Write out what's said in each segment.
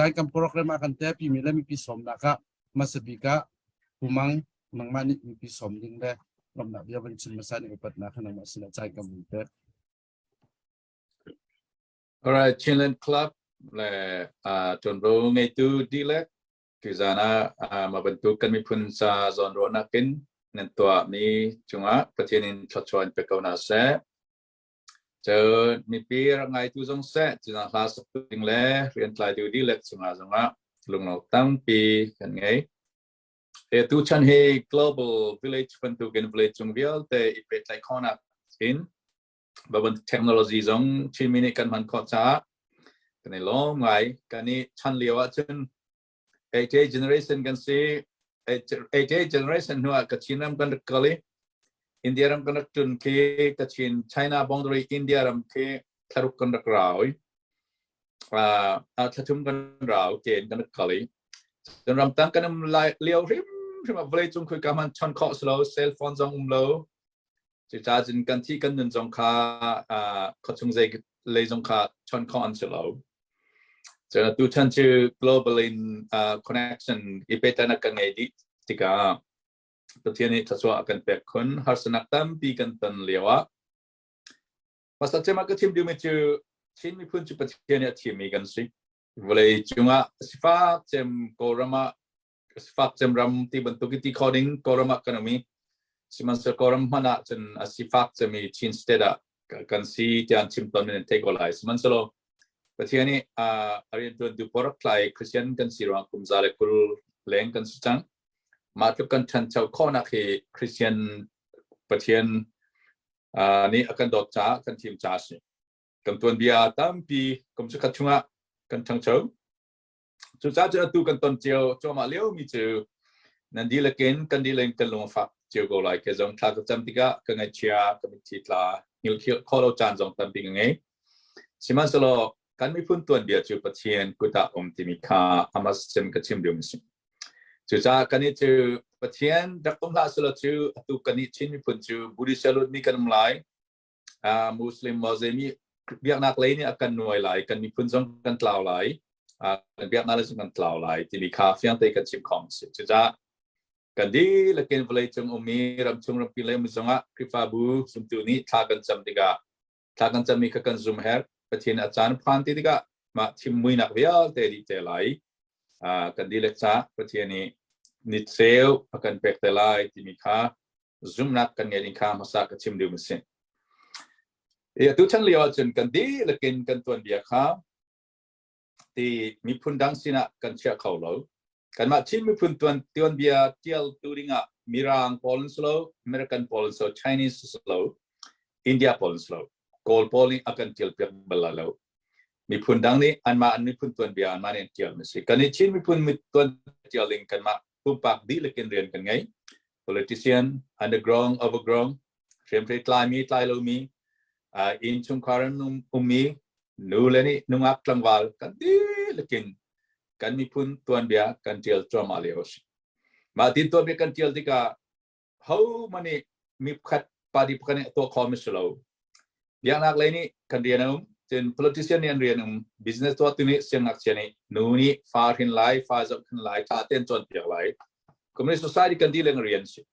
Nai kan program ah kan telpi mi le mipi sawmnak ah hmasa bik ah Pu Mang nangmah nih mipi sawm ding le lawmhnak bia van chim hmasa nih upatnak kha nangmah sinah caan kan vun pek. Alright, Chinland Club le ṭuanvo ngeitu dihlak tuzaan ah mah bantuk kan miphun ca zawnruahnak in nan tuahmi cungah Pathian in thluachuah in pe ko hna seh. Cun mipi rak ngaitu zong seh, cun hla sak ding le riantlaitu dihlak cungah zongah lunglawm tampi kan ngei. E tuchan hi global village bantukin village cung vialte i pehtlaih khawhnak in bantuk technology zong Chinmi nih kan hman khawh caah kan i lawm ngai. Kan i chan lio ahcun 88 generation kan si. 88 generation hnu ah Kachin ram kan rak kal i India ram kan rak ṭun khi Kachin China boundary India ram khi thlaruk kan rak rau i thlathum kan rau ken kan rak kal i cun ramtang kan um lai lio hrim hrim ah vawlei cung khoi ka hman chon khawh si lo cell phone zong um lo. Cucaah cun kan thi kan nun zong kha khuachung zei lei zong kha chon khawh an si lo. Cun atu chan cu global in connection i pehtlaihnak kan ngei dih tikah Pathian nih thluachuah a kan pek khun. Harsanak tampi kan ton lio ah Pastor cem ah ka chim duhmi cu Chin miphun cu Pathian nih a thimmi kan si. Vawlei cungah sifak cem Kawlram ah sifak cem ram ti bantuk i ti kho ding Kawlram ah kan um i sihmanhsehlaw Kawlram hmanh ah cun a sifak cem i Chin state ah kan si tiah an chim tawn men theih ko lai. Sihmanhsehlaw Pathian nih a rianṭuantu pawl rak tlai Christian kan si ruang kum 120 leng kan si cang. Mah tluk kan ṭhancho khawhnak hi Christian Pathian nih a kan dawt caah kan thim caah a si. Kan tuanbia tampi kum zakhat chungah kan ṭhangcho. Cucaah cun atu kan ton cio cuahmah liomi cu nan dihlak in kan dihlak in kan lung a fak cio ko lai. Kei zong thla ka cam tikah ka ngaihchia, ka mitthli tla, hngilh khawh lo caan zong tampi ka ngei. Sihmanhsehlaw kan miphun tuanbia cu Pathian kut ah um timi kha a sim ka chim duhmi a si. Cucaah kannih cu Pathian rak um hlah selaw cu atu kannih Chin miphun cu Buddhist a lutmi kan um lai. Muslim maw zeimi biaknak lei nih a kan nuai lai, kan miphun zong kan tlau lai, kan biaknak lei zong kan tlau lai timi kha fiang te kan chim khawm a si. Cucaah kan dihlak in vawlei cung ummi ramchung rampi lei ummi zongah Khrihfabu zumtu nih thla kan cam tikah thla kan cammi kha kan zum herh. Pathian a caan phan ti tikah mah thim muinak vialte dih te lai. Kan dihlak caah Pathian nih ni ceu a kan pek te lai timi kha zumhnak kan ngeih ding kha hmasa ka chim duhmi a si. I atu chan lio ahcun kan dihlak in kan tuanbia kha ti miphun dang sinah kan chiah kho lo. Kanmah Chin miphun tuan tuanbia tialtu dingah Mirang pawl an si lo, American pawl an si lo, Chinese si lo, India pawl an si lo. Kawl pawl nih a kan tial piak bal lai lo. Miphun dang nih anmah an miphun tuanbia anmah nih an tial mi si. Kan i Chin miphun tuan tial ding kanmah pumpak dihlak in rian kan ngei. Politician, underground, overground, hriamhrei tlaimi, tlai lomi, inn chungkhar an ummi, nu le nih nungak tlangval kan dihlak in kan miphun tuanbia kan tial cuahmah lio a si. Mah tin tuanbia kan tial tikah ho mah nih mi pakhat party pakhat nih a tuah khawh mi si lo. Biaknak lei nih kan rian a um, cun politician nih an rian um, business tuahtu nih siangngakchia nih nu nih fa hrin lai, fa zohkhenh lai, ṭha tein cawnpiak lai. Communist society kan dihleng rian si.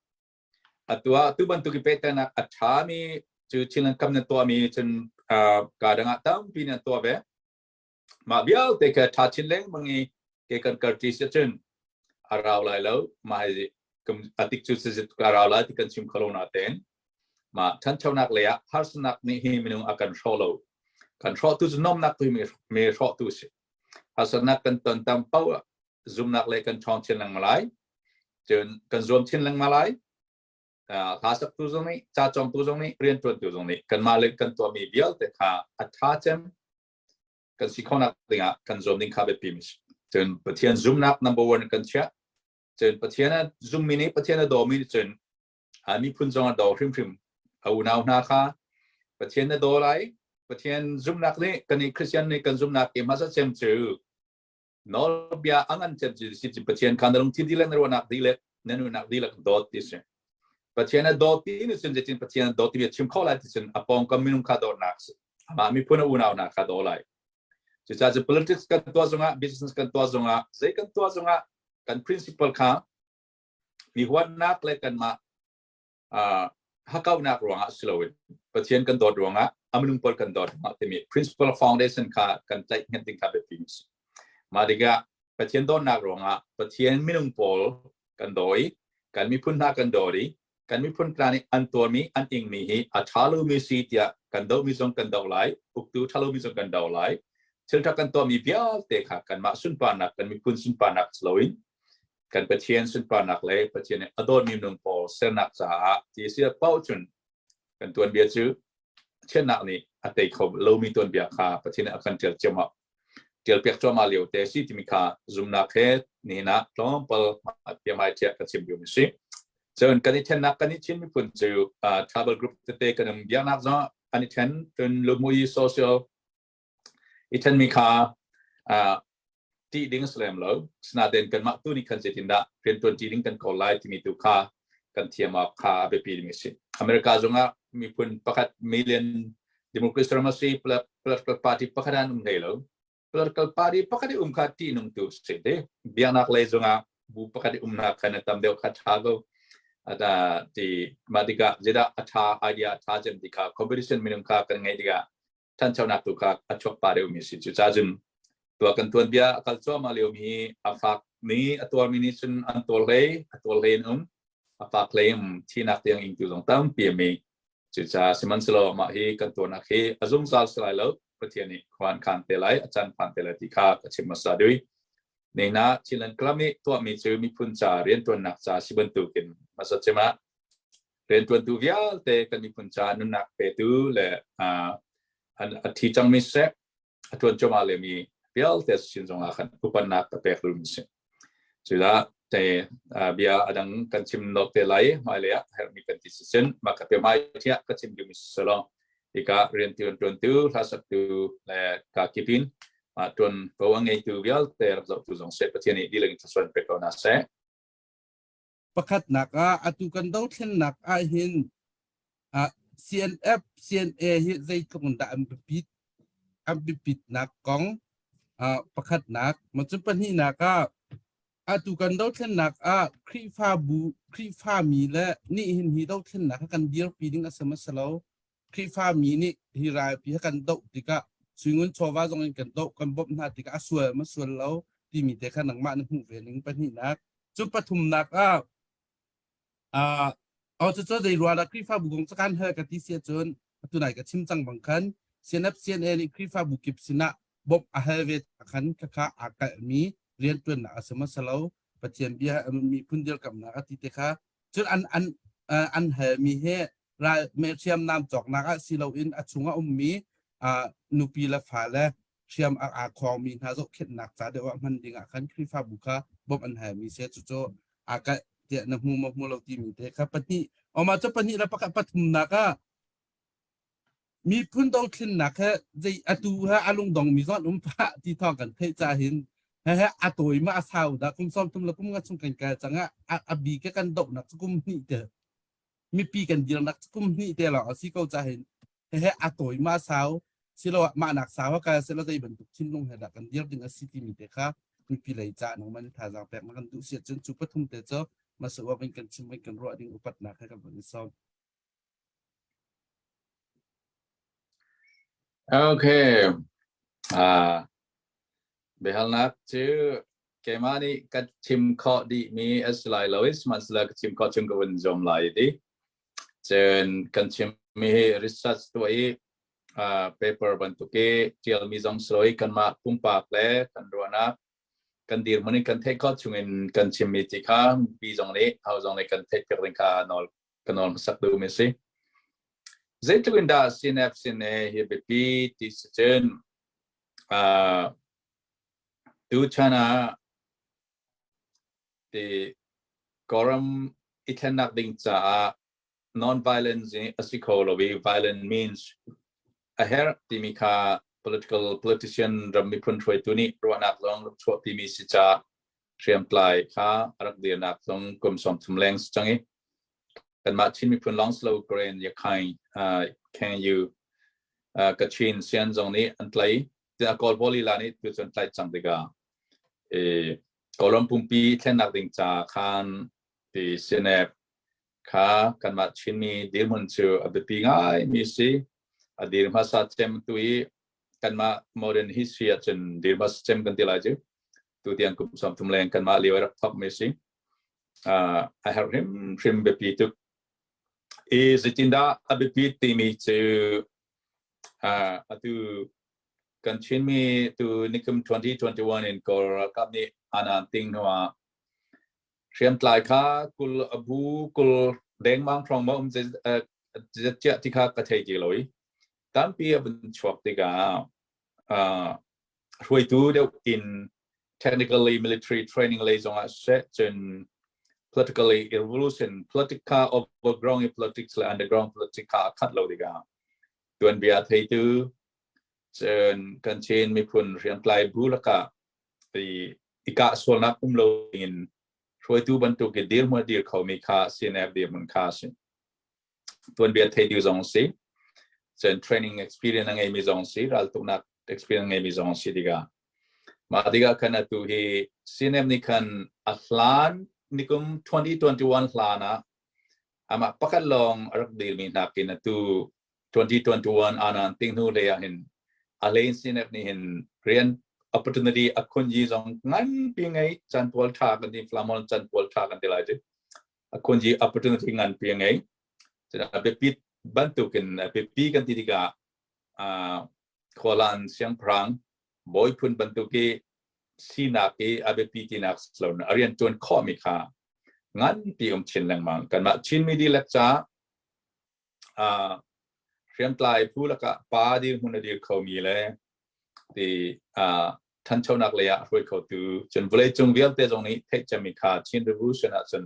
Atu ah tu bantuk i pehtlaihnak a ṭhami cu Chinland kam nan tuahmi cun ka dang ah tampi nan tuah ve. Mah vialte kha ṭha chin lengmang i ke kan kar ṭi si cun a rau lai lo. Mah hi atik cu a rau lai ti kan chim kho lo natein mah ṭhanchonak lei ah harsatnak nih hi minung a kan hrawh lo. Kan hrawhtu cu nomnak tu hi mi hrawhtu si. Harsatnak kan ton tam paoh zumnak le kan ṭhawng chin lengmang lai. Cun kan zuam chin lengmang lai. Hla saktu zong nih, ca cawngtu zong nih, rianṭuantu zong nih kanmah le kan tuahmi vialte kha a ṭha cem kan si khawhnak dingah kan zuam ding kha biapi mi si. Cun Pathian zumnak number one kan chiah. Cun Pathian a zummi nih Pathian a dawmi nih cun a miphun zong a daw hrimhrim. A unau hna kha Pathian na daw lai. Pathian zumnak nih kan i Christian nih kan zumnak i hmasa cem cu nawlbia a ngan cem cu si Pathian kha na lungthin dihlak na ruahnak dihlak na nunnak dihlak dawt ti si. Pathian a dawt ti ni cun zeitin Pathian a dawt ti chim kho lai ti cun a pawngkam minung kha dawtnak si. Amah miphun a unau hna kha daw lai. Cucaah cu politics kan tuah zongah, business kan tuah zongah, zei kan tuah zongah kan principle kha mi huatnak le kanmah hakaunak ruangah si loin Pathian kan dawt ruangah a minung pawl kan dawt ruangah timi principle foundation kha kan tlaih hnget ding kha biapi a si. Mah tikah Pathian dawtnak ruangah Pathian minung pawl kan daw i kan miphun hna kan daw i kan miphun tla nih an tuarmi an ingmi hi a ṭha lomi si tiah kan dohmi zong kan doh lai, uktu ṭha lomi zong kan doh lai. Thil ṭha kan tuahmi vialte kha kanmah sunparnak kan miphun sunparnak si loin kan Pathian sunparnak le Pathian nih a dawtmi minung pawl sernak caah ti a si paoh cun kan tuanbia cu thiannak nih a tei kho lomi tuanbia kha Pathian nih a kan ṭial ciammam ṭialpiak cuahmah lio te si timi kha zumnak he nihin ah tlawmpal biahmai ṭiah ka chim duhmi si. Cun kan i ṭhennak kan i Chin miphun cu tribal group tete kan um biaknak zong an i ṭhen cun lumui social i ṭhenmi kha ṭih ding a si lem lo. Sinain kanmah tu nih khan zeitindah rianṭuan ṭi ding kan kawl lai timi tu kha kan thiam awk kha a biapi ding a si. America zongah miphun pakhat million democracy ram a si, political party pakhat an um hlei lo. Political party pakhat i um kha ṭihnung tu si te. Biaknak lei zongah bu pakhat i umnak khan a tam deuh kha ṭha ko. Ata ti mah tikah zeidah a ṭha idea a ṭha cem ti kha competition minung kha kan ngeih tikah ṭhanchonak tu kha a chuak pa deuhmi si. Cucaah cun tua kan tuanbia a kal cuahmah liomi a fak mi a tuarmi nih cun an tuar hlei a tuar hlei in um a fak hlei um thinak tiang ingtu zong tampi a mi. Cucaah sihmanhsehlaw mah hi kan tuarnak hi a zungzal si lai lo. Pathian nih khua an khan te lai, a caan phan te lai ti kha ka chim hmasa dui. Nina Chinland Club nih tuahmi cu miphun ca rianṭuannak ca si bantukin hmasa cem ah rianṭuantu vialte kan miphun ca nunnak petu le a thi cangmi siseh a ṭuan cuahmah liomi vialte sin zongah khan upannak ka pek duhmi si. Cudah te bia a dang kan chim lo te lai hmailei ah herhmi kan ti sicun mah ka pe hmai tiah ka chim duhmi si lo hika rian ṭuantu hlasaktu le ka kipin ṭuan ko a ngeitu vialte rak zohtu zong seh Pathian nih dihlak in thluachuah pek ko hna seh. Pakhatnak ah atu kan dothlennak ah hin CNF, CNA hi zeitluk in dah an biapit an biapitnak kong pakhatnak. Cun pahnihnak ah atu kan dothlennak ah Khrihfabu Khrihfami le nih hin hi dothlennak kha kan dirpi ding a si ma si lo. Khrihfami nih hi ralpi kha kan doh tikah suingun chawva zong in kan doh kan bawmh hna tikah a sual ma sual lo timi te kha nangmah na hmuh ve ning pahnihnak. Cun pathumnak ah uh, cucu zei ruah dah Khrihfabu kong cakan hal ka ti si ahcun atu nai ka chim cang bang khan CNF CNA nih Khrihfabu kip sinah bawmh a hal ve khan khakha aa kalhmi rianṭuannak a si maw si lo Pathian bia miphun dirkamnak a ti te kha cun an an an halmi he ral hriamnam cawknak ah si loin a chungah ummi nupi le fale hriam a aa khawngmi hna zohkhenhnak ca deuh ah hman ding ah khan Khrihfabu kha bawmh an halmi si. Cucu aa kalh tiah na hmu maw hmu lo timi te kha pahnih oma cu pahnih le pakhat pathumnak ah miphun dothlennak he zei atu he a lungdong mi zong an um phah ti thawng kan theih ca hin he he a tawi ma a sau dah kum 30 le kum nga chung kan kal cang ah a bi ke kan dohnak cu kum hnih te mipi kan dirnak cu kum hnih te lawng a si ko ca hin he a tawi ma sau silo mah nak sau a kal silo zei bantuk thinlung he dah kan dir ding a si timi te kha mipi lei ca nang man thazaang pek na kan duh si cun cu pathum te cu masa uap in kan chim in kan ruah ding upatnak he kan von i sawm. Okay. Biahalnak cu keimah nih ka chim khawh dihmi a si lai lo i sihmanhsehlaw ka chim khawh chung ka vun zuam lai ti. Cun kan chimmi hi research tuah i paper bantuk i ṭialmi zong si lo i kanmah pumpak le kan ruahnak kan dirhmun in kan theih khawh chungin kan chimmi ti kha mipi zong nih ho zong nih kan theihpiak ding kha nawl ka nawl hmasak duhmi a si. Zeitluk in dah CNF CNA hi biapi ti si cun tuchan ah ti Kawlram i thlennak ding caah non-violence hi a si kho lo i violent means a herh timi kha political politician ram miphun hruaitu nih ruahnak zong rak chuahpimi si caah hriamtlai kha a rak dirnak zong kum 30 leng si cang i kanmah Chin miphun lawng si lo Karen Yakhine, Khen Yu, Kachin Sian zong nih an tlai. Tiah Kawl pawl lila nih tu cun tlaih cang tikah i Kawlram pumpi thlennak ding ca khan ti CNF kha kanmah Chinmi dirhmun cu a biapi ngaimi si. A dir hmasa cem tu i kanmah modern history ahcun dir hmasa cem kan ti lai cu. Tutiang kum 30 leng kanmah lio i rak thawkmi si. A herh hrimhrim biapi tuk. I zeitindah a biapit timi cu atu kan Chinmi tu nikum 2021 in Kawl ralkap nih an ting hnu ah hriamtlai kha kul a bu kul dengmang hrawng ma um chiah ti kha ka thei ti lo i tampi a vun chuak tikah hruaitu deuh in technically military training lei zongah seh cun politically revolution politica overground politics le underground politics kha a khat lo tikah tuanbia theitu cun kan Chin miphun hriamtlai bu lakah i kah sualnak um lo in hruaitu bantuk i dirhmun a dir khomi kha CNF dirhmun kha a si. Tuanbia theitu zong si, cun training experience a ngeimi zong si, raltuknak experience a ngeimi zong si tikah mah tikah khan atu hi CNF nih khan a hlan nikum 2021 hlan ah amah pakhat lawng a rak dirmi nakin atu 2021 anan ting hnu lei ah hin a hlei CNF nih hin rian opportunity a khunji zong nganpi ngei chan pawl tha kan ti flamon chan pawl tha kan ti lai cu a khunji opportunity nganpi ngei cun a biapi bantukin a biapi kan ti tikah khualan siangpahrang bawi phun bantuki sinak i a biapi tinak lo a rian tuan khawhmi kha nganpi um chin lengmang kanmah Chin mi dihlak ca hriamtlai phu lakah pa dirhmun a dir khomi le ti thanchonak lei ah hruai khotu cun vawleicung vialte zong nih theih cemmi kha Chin Revolution ah cun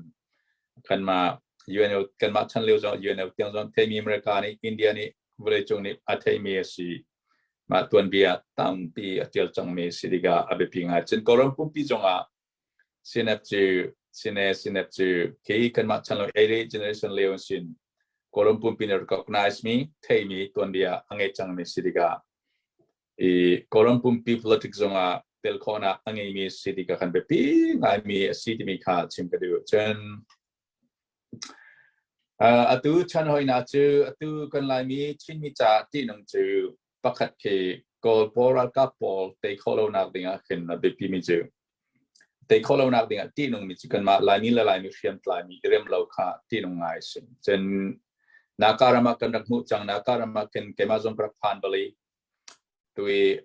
kanmah UNO kanmah chan lio zong UNO tiang zong theimi America nih India nih vawleicung nih a theimi a si. Mah tuanbia tampi a tial cangmi si tikah a biapi ngai. Cun Kawlram pumpi zongah CNF cu Cine CNF cu khi kanmah chan lo 88 generation lio sin Kawlram pumpi nih recognize mi theimi tuanbia a ngei cangmi si tikah i Kawlram pumpi politics zongah tel khawhnak a ngeimi si tikah kan biapi ngaimi a si timi kha chim ka duh. Cun atu chan hoina cu atu kan Laimi Chinmi ca tihnung cu pakhat khi Kawl pawl ralkap pawl tei khawh lonak ding ah khin a biapi mi cu tei khawh lonak ding ah tihnung mi cu kanmah Laimi le Laimi hriamtlai mi i rem lo kha tihnung ngai a si. Cun Naka ram ah kan rak hmuh cang Naka ram ah khin keimah zong ka rak phan bal i tui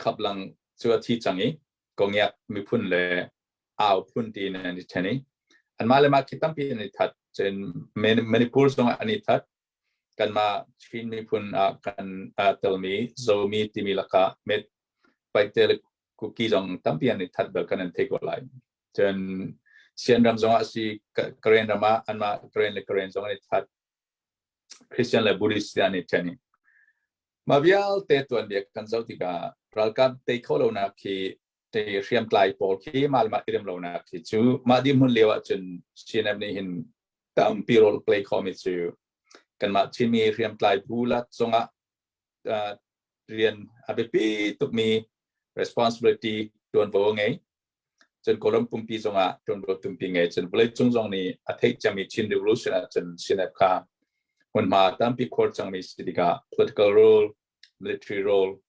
khaplang cu a thi cang i Kongiak miphun le Au phun tiin an i ṭhen i anmah le mah khi tampi an i that. Cun Manipur zong ah an i that. Kanmah Chin miphun ah kan telmi Zomi timi lakah Met Paihte le Kuki zong tampi an i that bal kan an thei ko lai. Cun Sian ram zong ah si Karen ram ah anmah Karen le Karen zong an i that. Christian le Buddhist an i ṭhen i mah vialte tuanbia kan zoh tikah ralkap tei kho lonak khi te hriamtlai pawl khi mah le mah i rem lonak khi cu mah dirhmun lio ahcun CNF nih hin tampi role play khomi cu kanmah Chinmi hriamtlai bu lak zongah rian a biapi tukmi responsibility tuanvo a ngei. Cun Kawlram pumpi zongah tuanvo tumpi ngei. Cun vawleicung zong nih a theih cangmi Chin Revolution ahcun CNF kha hmunhma tampi khuar cangmi si tikah political role, military role,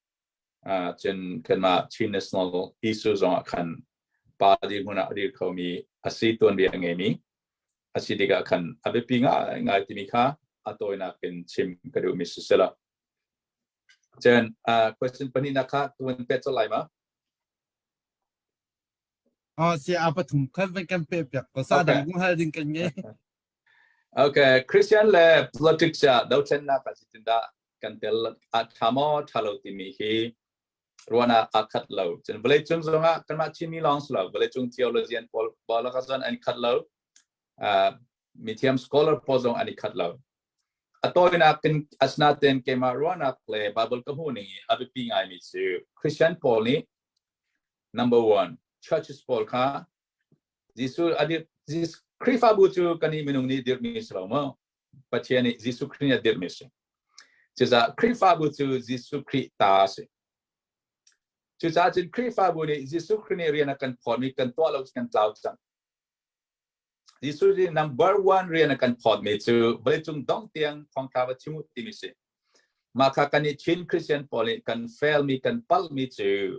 cun kanmah Chin National issue zongah khan pa dirhmun ah a dir khomi a si tuanbia a ngeimi a si tikah khan a biapi ngaingai timi kha a tawinak in chim ka duhmi si sila. Cun question pahnihnak kha tuan pet colh lai ma? Oh, si a pathum khan van kan pe piak ko sa dang kung hal ding kan ngei. Okay, Christian le politics ah dothlennak ah zeitindah kan tel a ṭha maw ṭha lo timi hi ruahnak aa khat lo. Cun vawleicung zongah kanmah Chinmi lawng si lo, vawleicung theologian pawl pawl kha cun an khat lo. Mithiam scholar pawl zong an i khat lo. A tawinak in asinain keimah ruahnak le Bible ka hmuh ning i a biapi ngaimi cu Christian pawl nih number one churches pawl kha Jesuh a dir Khrihfabu cu kan i minung nih dirhmi si lo maw? Pathian nih Jesuh Khrih nih a dirhmi si. Cucaah Khrihfabu cu Jesuh Khrih ta a si. Cucaah cun Khrihfabu nih Jesuh Khrih nih rian a kan phawtmi kan tuah lo kan tlau cang. Jesuh nih number one rian a kan phawtmi cu vawleicung dong tiang thawngṭha va chim u timi si. Mah kha kan i Chin Christian pawl nih kan failmi kan palhmi cu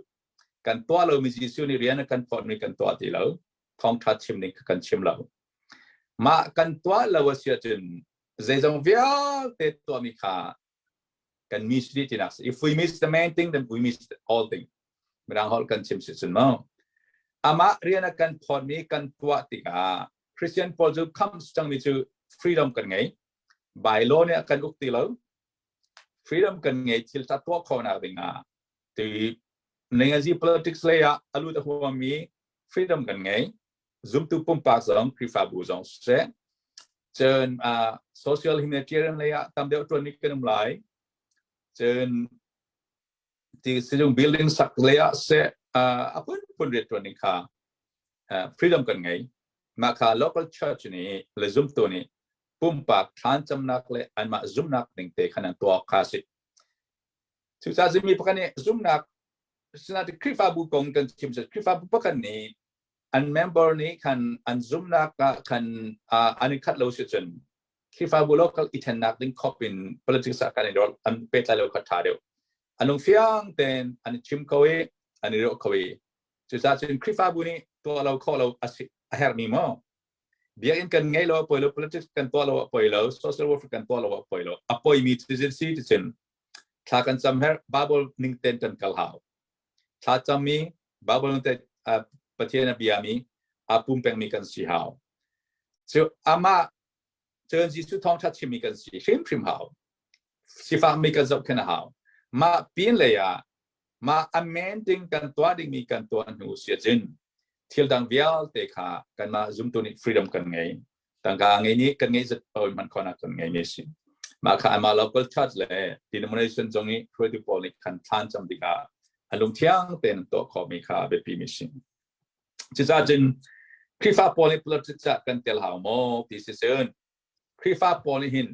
kan tuah lomi Jesuh nih rian a kan phawtmi kan tuah ti lo. Thawngṭha chim ning kha kan chim lo. Mah kan tuah lo a si ahcun zeizong vialte tuahmi kha kan miss dih tinak si. If we miss the main thing, then we miss the whole thing. Mirang holh kan chim si cun mo. Amah rian a kan phawtmi kan tuah tikah Christian pawl cu khamh cangmi cu freedom kan ngei. By law nih a kan uk ti lo. Freedom kan ngei thil tha tuah khawhnak dingah ti ningazi politics lei ah a lut a huammi freedom kan ngei. Zumtu pumpak zong Khrihfabu zong siseh cun social humanitarian lei ah tam deuh ṭuan kan um lai. Cun ti sizung building sak lei ah seh a phunphun rian ṭuan ding kha freedom kan ngei. Mah kha local church nih le zumtu nih pumpak thlancamnak le anmah zumnak ning te khan an tuah kha si. Cucaah zummi pakhat nih zumnak sinain Khrihfabu kong kan chim Khrihfabu pakhat nih an member nih khan an zumnak ah khan an i khat lo si cun Khrihfabu local i thennak ding khop in politics ah kan i rol an pehtlai lo kha tha deuh. An lungfiang tein an i chim ko i an i ruah ko i cucaah cun Khrihfabu nih tuah lo khawh lo a si a herhmi maw? Biakinn kan ngei lo a poi lo, politics kan tuah lo a poi lo, social work kan tuah lo a poi lo. A poimi cu si ti cun thla kan cam her Bible ning ten kan kal hau. Thla cammi Bible te Pathian a biami a pumpengmi kan si hau. Cu amah cun Jesuh thawngṭha chimmi kan si hrimhrim hau. Sifakmi kan zohkhenh a hau. Mah pin lei ah mah a main ding kan tuah dingmi kan tuah hnu si ahcun thil dang vialte kha kanmah zumtu nih freedom kan ngei. Tangka ngei nih kan ngeih zat paoh in hman khawhnak kan ngei mi si. Mah kha amah local church le denomination zong i hruaitu pawl nih khan thlan cam tikah a lungthiang tein an tuah khawhmi kha a biapi mi si. Cucaah cun Khrihfa pawl nih politics ah kan tel hau maw ti si cun Khrihfa pawl nih hin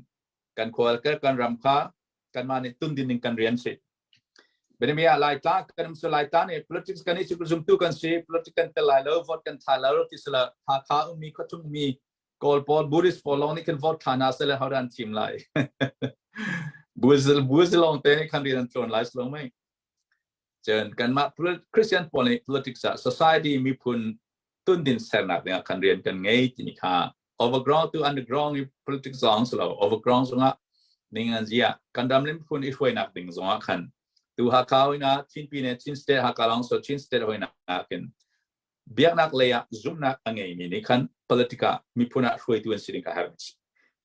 kan khual kan ram kha kanmah nih tundin ding kan rian si. Benamia Laitlang kan um su Laitlang nih politics kan i cu zumtu kan si politics kan tel lai lo vote kan thla lo ti sila Hakha ummi khuachung mi Kawl pawl Buddhist pawl lawng nih kan vote thla hna sele ho dan thim lai. Buddhist Buddhist lawng te nih khan rian an tlawn lai lo mei. Cun kanmah Christian pawl nih politics ah society miphun tundin sernak dingah khan rian kan ngei timi kha overground to underground i politics zong si lo overground zongah ning an zia kan ram le miphun i hruainak ding zongah khan tu Hakha hoina Chin Pine Chin State Hakha long so Chin State hoina kin biaknak lei ah zumhnak a ngeimi nih khan politika miphun ah hruaitu an si ding kha herh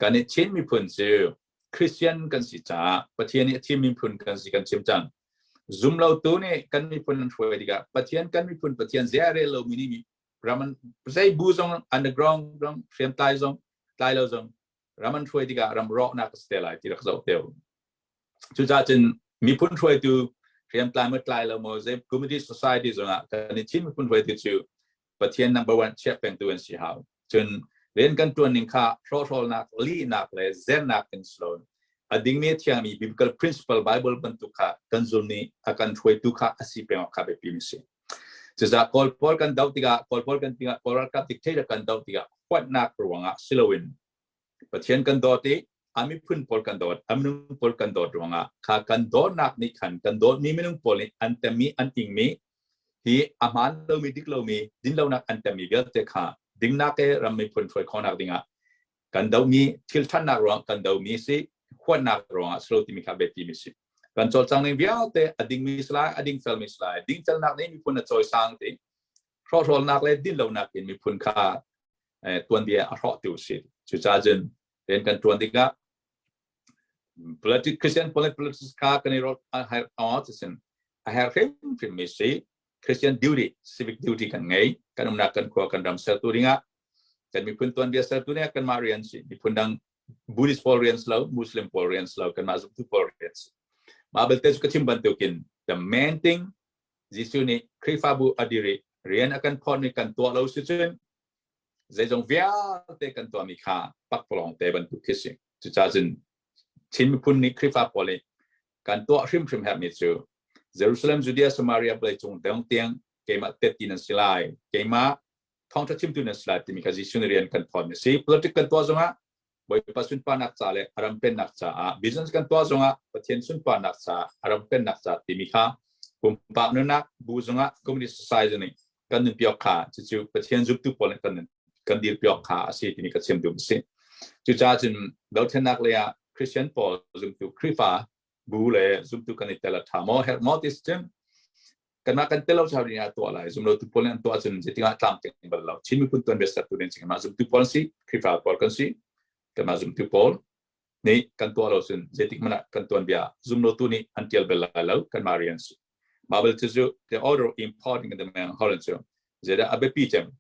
kan i Chin miphun cu Christian kan si caah Pathian nih a thim miphun kan si kan chim cang zumlotu nih kan miphun an hruai tikah Pathian kan miphun Pathian zei a rel lomi nih ram an zei bu zong underground zong hriamtlai zong tlai lo zong ram an hruai tikah ram rawknak a si te lai ti rak zoh teu cucaah cun miphun hruaitu hriamtlai maw tlai lo maw zei community society zongah kan i Chin miphun hruaitu cu Pathian number one chiah pengtu an si hau. Cun rian kan ṭuan ning kha hrawhhrawlnak, lihnak le zernak in si lo. A dingmi a thiangmi biblical principle Bible bantuk kha kan zulh nih a kan hruaitu kha a si peng awk kha biapi mi si. Cucaah Kawl pawl kan doh tikah, Kawl pawl kan tikah, Kawl ralkap dictator kan doh tikah huatnak ruangah si loin Pathian kan dawt i a miphun pawl kan dawt, a minung pawl kan dawt ruangah kha kan dawtnak nih khan kan dawtmi minung pawl nih an temmi an ingmi hi a hmaan lomi dik lomi dinlonak an temmi vialte kha dingnak he ram miphun hruai khawhnak dingah kan dohmi thil ṭhatnak ruang kan dohmi si huatnak ruangah si lo timi kha biapi mi si kan cawlcang ning vialte a dingmi si lai a dingfelmi si lai dingfelnak nih miphun a cawisang ti hrawhhrawlnak le dinlonak in miphun kha tuanbia a hrawhtu si cucaah cun rian kan ṭuan tikah Politic Christian politics kha kan i rol a her sin a her hrimhrim mi si Christian duty civic duty kan ngei kan umnak kan khua kan ram sertu dingah kan miphun tuanbia sertu dingah kanmah rian si miphun dang Buddhist pawl rian si lo Muslim pawl rian si lo kanmah zumtu pawl rian si mah belte cu ka chim bantukin the main thing Jesuh nih Khrihfabu a diri rian a kan phawtmi kan tuah lo si cun zeizong vialte kan tuahmi kha pakpalawng te bantuk khi si. Cucaah cun Chin miphun nih Khrihfa pawl nih kan tuah hrimhrim herhmi cu Jerusalem, Judea, Samaria vawlei cung deng tiang keimah tet nan si lai. Keimah thawngṭha chimtu nan si lai timi kha Jesuh nih rian kan phuan a si. Politic kan tuah zongah Bawipa sunparnak ca le a ram pennak caah business kan tuah zongah Pathian sunparnak ca a ram pennak ca timi kha pumpak nunnak bu zongah community society nih kan nun piak kha cucu Pathian zumtu pawl nih kan nun kan dir piak kha a si timi ka chim duh a si. Cucaah cun dothlennak lei ah Christian pawl zumtu Khrihfa bu le zumtu kan i tel a ṭha maw herh maw ti cun kanmah kan tel lo chau ding ah tuah lai zumlo tu pawl nih an tuah cun zeitikah tlamtling bal lo. Chin miphun tuanbia sertu ding kanmah zumtu pawl si, Khrihfa pawl kan si. Kanmah zumtu pawl nih kan tuah lo cun zeitik hmanh ah kan tuanbia zumlotu nih an tial bal lai lo. Kanmah rian si. Bible cu cu the order of important in the man holland cu zeidah a biapi cem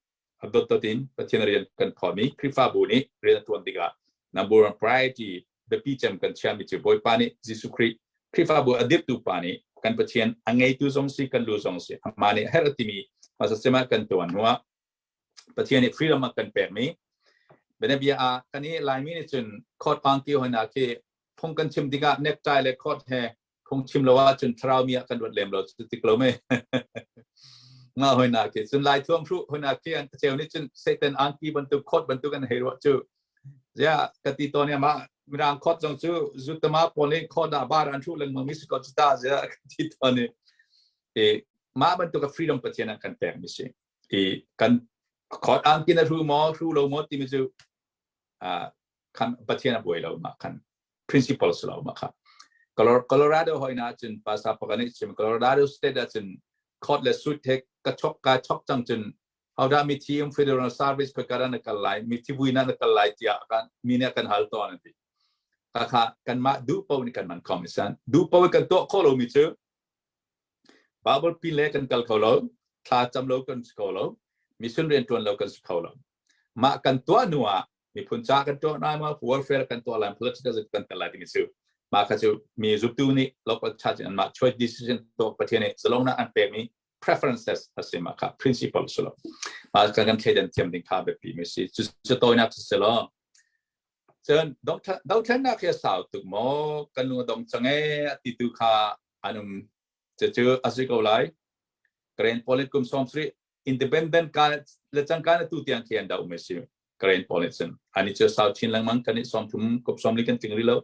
a dotdot in Pathian rian kan phuahmi Khrihfabu nih rian a tuan tikah number one priority biapi cem kan chiahmi cu Bawipa nih Jesuh Khrih Khrihfabu a dirhtu pa nih kan Pathian a ngeitu zong si kan lu zong si amah nih herh a timi hmasa cem ah kan tuan hnuah Pathian nih freedom a kan pekmi bianabia ah kan i Laimi nih cun coat angki hoi khi phung kan chim tikah necktie le coat he phungchim lo ahcun thlarau mi ah kan ruat lem lo cu tik lo me nga hoi na ke cun lai thuam hru hoi na ke an cheu nih cun Satan angki bantuk khot bantuk an hei ruah cu ya ka ti ton ya ma mirang khot zong cu zutama pawl nih khot ah bar an hru lengmang mi si ko ta ya ka ti ton ni e ma bantuk a freedom Pathian an kan pek mi si i kan khot angki na hru mo hru lo mo ti mi cu khan Pathian a buai lo ma khan principle si lo ma kha. Colorado hoi na cun pasa pakhat nih chim Colorado state ah cun court le suit he ka chok ka chok cang cun hodah mithi um federal service khoi ka na kal lai mithi vui na na kal lai tiah kan mi nih kan hal tawn an ti. Ka kha kanmah duh paoh nih kan man khom isan duh paoh kan tuah khawh lomi cu Bible pin le kan kal kho lo thla cam lo kan si kho lo mission rian tuan lo kan si kho lo. Mah kan tuah hnu ah miphun ca kan tuah lai ma warfare kan tuah lai political kan tel lai timi cu mah kha cu mi zumtu nih local church in anmah choice decision tuah Pathian nih zalongnak an pekmi preferences a si mah kha principle si lo. Mah kan kan thleidan thiam ding kha biapi mi si. Cu cu tawinak cu si lo. Cun dothlennak hi a sau tuk maw kan lung a dong cang ee a ti tu kha an um. Cucu a si ko lai. Karen Polit kum 70 independent ka le cangka na tu tiang khi an doh mi si. Karen pawl nih cun ani cu sau chin lengmang kan i 30 kum 40 kan tling rih lo.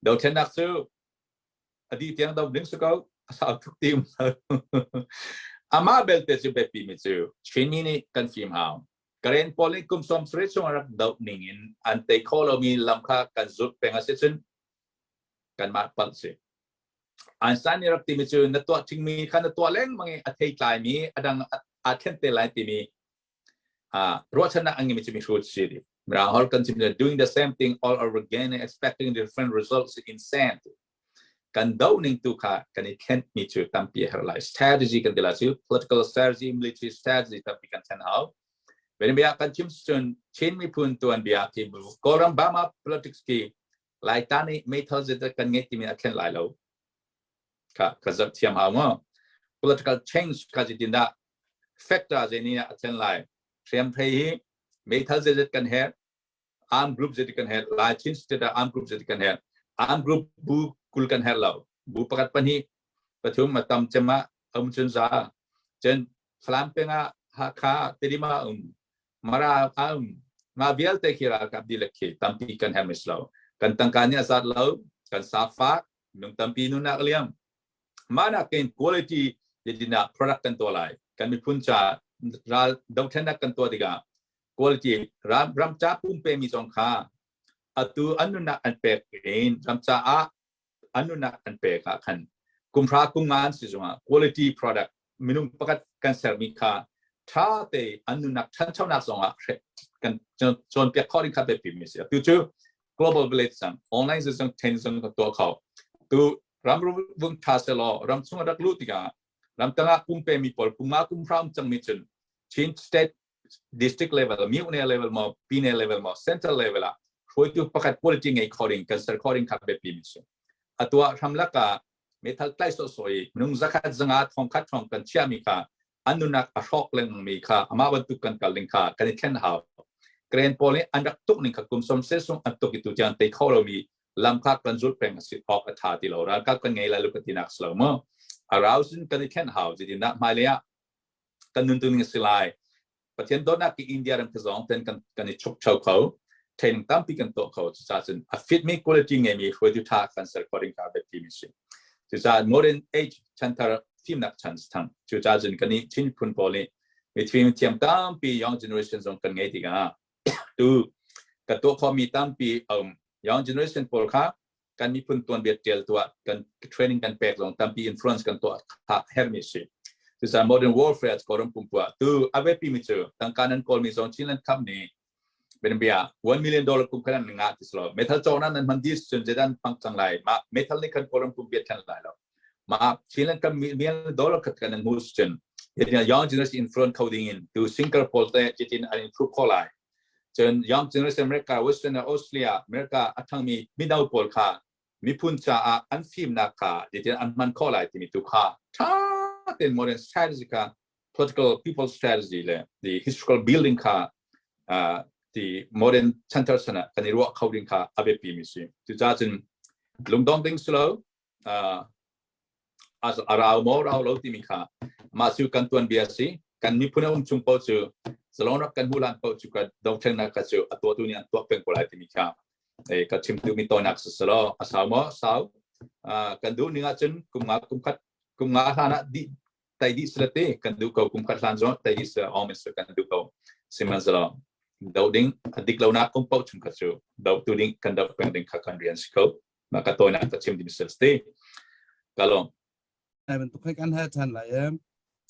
Dothlennak cu a dih tiang do ding si ko, a sau tuk ti um lo. Amah belte cu biapi mi cu Chinmi nih kan fim hau. Karen pawl nih kum 70 chung a rak doh ning in an tei kho lomi lam kha kan zulh peng a si cun kanmah palh si. Einstein nih rak timi cu na tuah ṭhingmi kha na tuah lengmang i a theitlaimi a dang aa thlen te lai timi ruahchannak a ngeimi cu mihrut si ti. Mirang holh kan chim doing the same thing all over again and expecting different results is insane. Kan do ning tu kha kan i thlen mi cu tampi a herh lai. Strategy kan ti lai cu political strategy, military strategy tampi kan thlen hau. Bia kan chim cun Chin miphun tuan bia khi Kawlram Burma politics khi Laita nih meithal zeidah kan ngeih timi a thlen lai lo. Kha ka zoh thiam hau maw? Political change kha zeitindah factor zei nih a thlen lai? Hriamhrei hi meithal zeizat kan herh, arm group zeitik kan herh, Lai Chin state ah arm group zeitik kan herh, arm group bu 20 kan herh lo. Bu pakhat pahnih pathum a tam cem ah um cun za. Cun Falam peng ah Hakha Tedim ah um Mara a um. Mah vialte khi ralkap dihlak khi tampi kan herh mis lo. Kan tangka nih a zat lo, kan safak, minung tampi nunak liam. Mah nakin quality dina product kan tuah lai. Kan miphun ca ral dothlennak kan tuah tikah quality ram ram ca pumpe mi zong kha atu an nunnak an pek in ram caah an nunnak an pek ah khan kumhra kum nga an si zongah quality product minung pakhat kan sermi kha ṭha te an nunnak ṭhanchonak zongah kan cawnpiak khawh ding kha biapi mi si. Atu cu global village cang, online zong ten zong kan tuah kho. Tu ram vung ṭha selaw ram chung a rak luh tikah ramtang ah pumpe mi pawl kum nga kum hra um cang mi cun Chin state district level, myo level maw, pine level maw, central level ah hruaitu pakhat quality ngei kho ding kan ser kho ding kha biapi mi si. Atu ah hramlak ah meithal tlai sawhsawh i minung zakhat zanga thongkhat hrawng kan chiahmi kha an nunak a hrawk lengmangmi kha amah bantuk kan kal ding kha kan i thlen hau. Karen pawl nih an rak tuk ning kha kum som se sung an tuk i tu tiang tei kho lomi lam kha kan zulh peng a si awk a tha ti lo. Ralkap kan ngei lai lo ka tinak si lo mu. A rau sin kan i thlen hau zeitindah hmailei ah kan nun tu ning a si lai. Pathian dawtnak ki India ram zong ten kan kan i chuk cho kho training tampi kan tuah kho. Cucaah cun a fit mi quality ngeimi hruaitu tha kan ser khawh ding kha biapi mi si. Cucaah modern age chanthar fimnak chan thang. Cucaah cun kan i Chin phun pawl nih mi thiam tampi young generation zong kan ngei tikah tu ka tuah khawhmi tampi um young generation pawl kha kan miphun tuanbia tial tuah kan training kan pek zong tampi influence kan tuah kha hermi si. Cucaah modern warfare Kawlram pumpua tu a biapi mi cu tangka nan kawlmi zong Chinland company benbia $1 million kum khan nan ngah ti slo metal cawk nan hman dis cun zedan pang cang lai ma metal nih kan Kawlram pumpi thlen lai lo ma Chinland kan million dollar khat kan nan mus cun young generation influence kho ding in tu single pawl te chitin an improve kho lai. Cun young generation America, Western Australia, America a ṭhangmi mino pawl kha miphun caah an fimnak kha zeitin an hman khawh lai timi tu kha ṭha tein modern strategy kha, political people strategy le the historical building kha the modern center sana kan i ruah kho ding kha a biapi mi si. Cucaah cun lungdong ding si lo, a rau maw rau lo timi kha mah cu kan tuanbia si. Kan miphun a um chung paoh cu, zalong rak kan hmuh lan paoh cu, ka dothlennak kha cu a tuahtu nih an tuah peng ko lai timi kha ka chimtu mi tawinak si selaw a sau maw sau, kan duh ning ahcun kum nga kum khat kum nga hlan ah dih tai dih sila te kan duh ko, kum khat hlan zong tai dih sila om sila kan duh ko. Sihmanhsehlaw do ding a dik lonak kum paoh chung kha cu do tu ding kan do peng ding kha kan rian si ko. Mah ka tawinak ka chim ding si te ka lawm. Ai bantuk hai kan hal than lai em.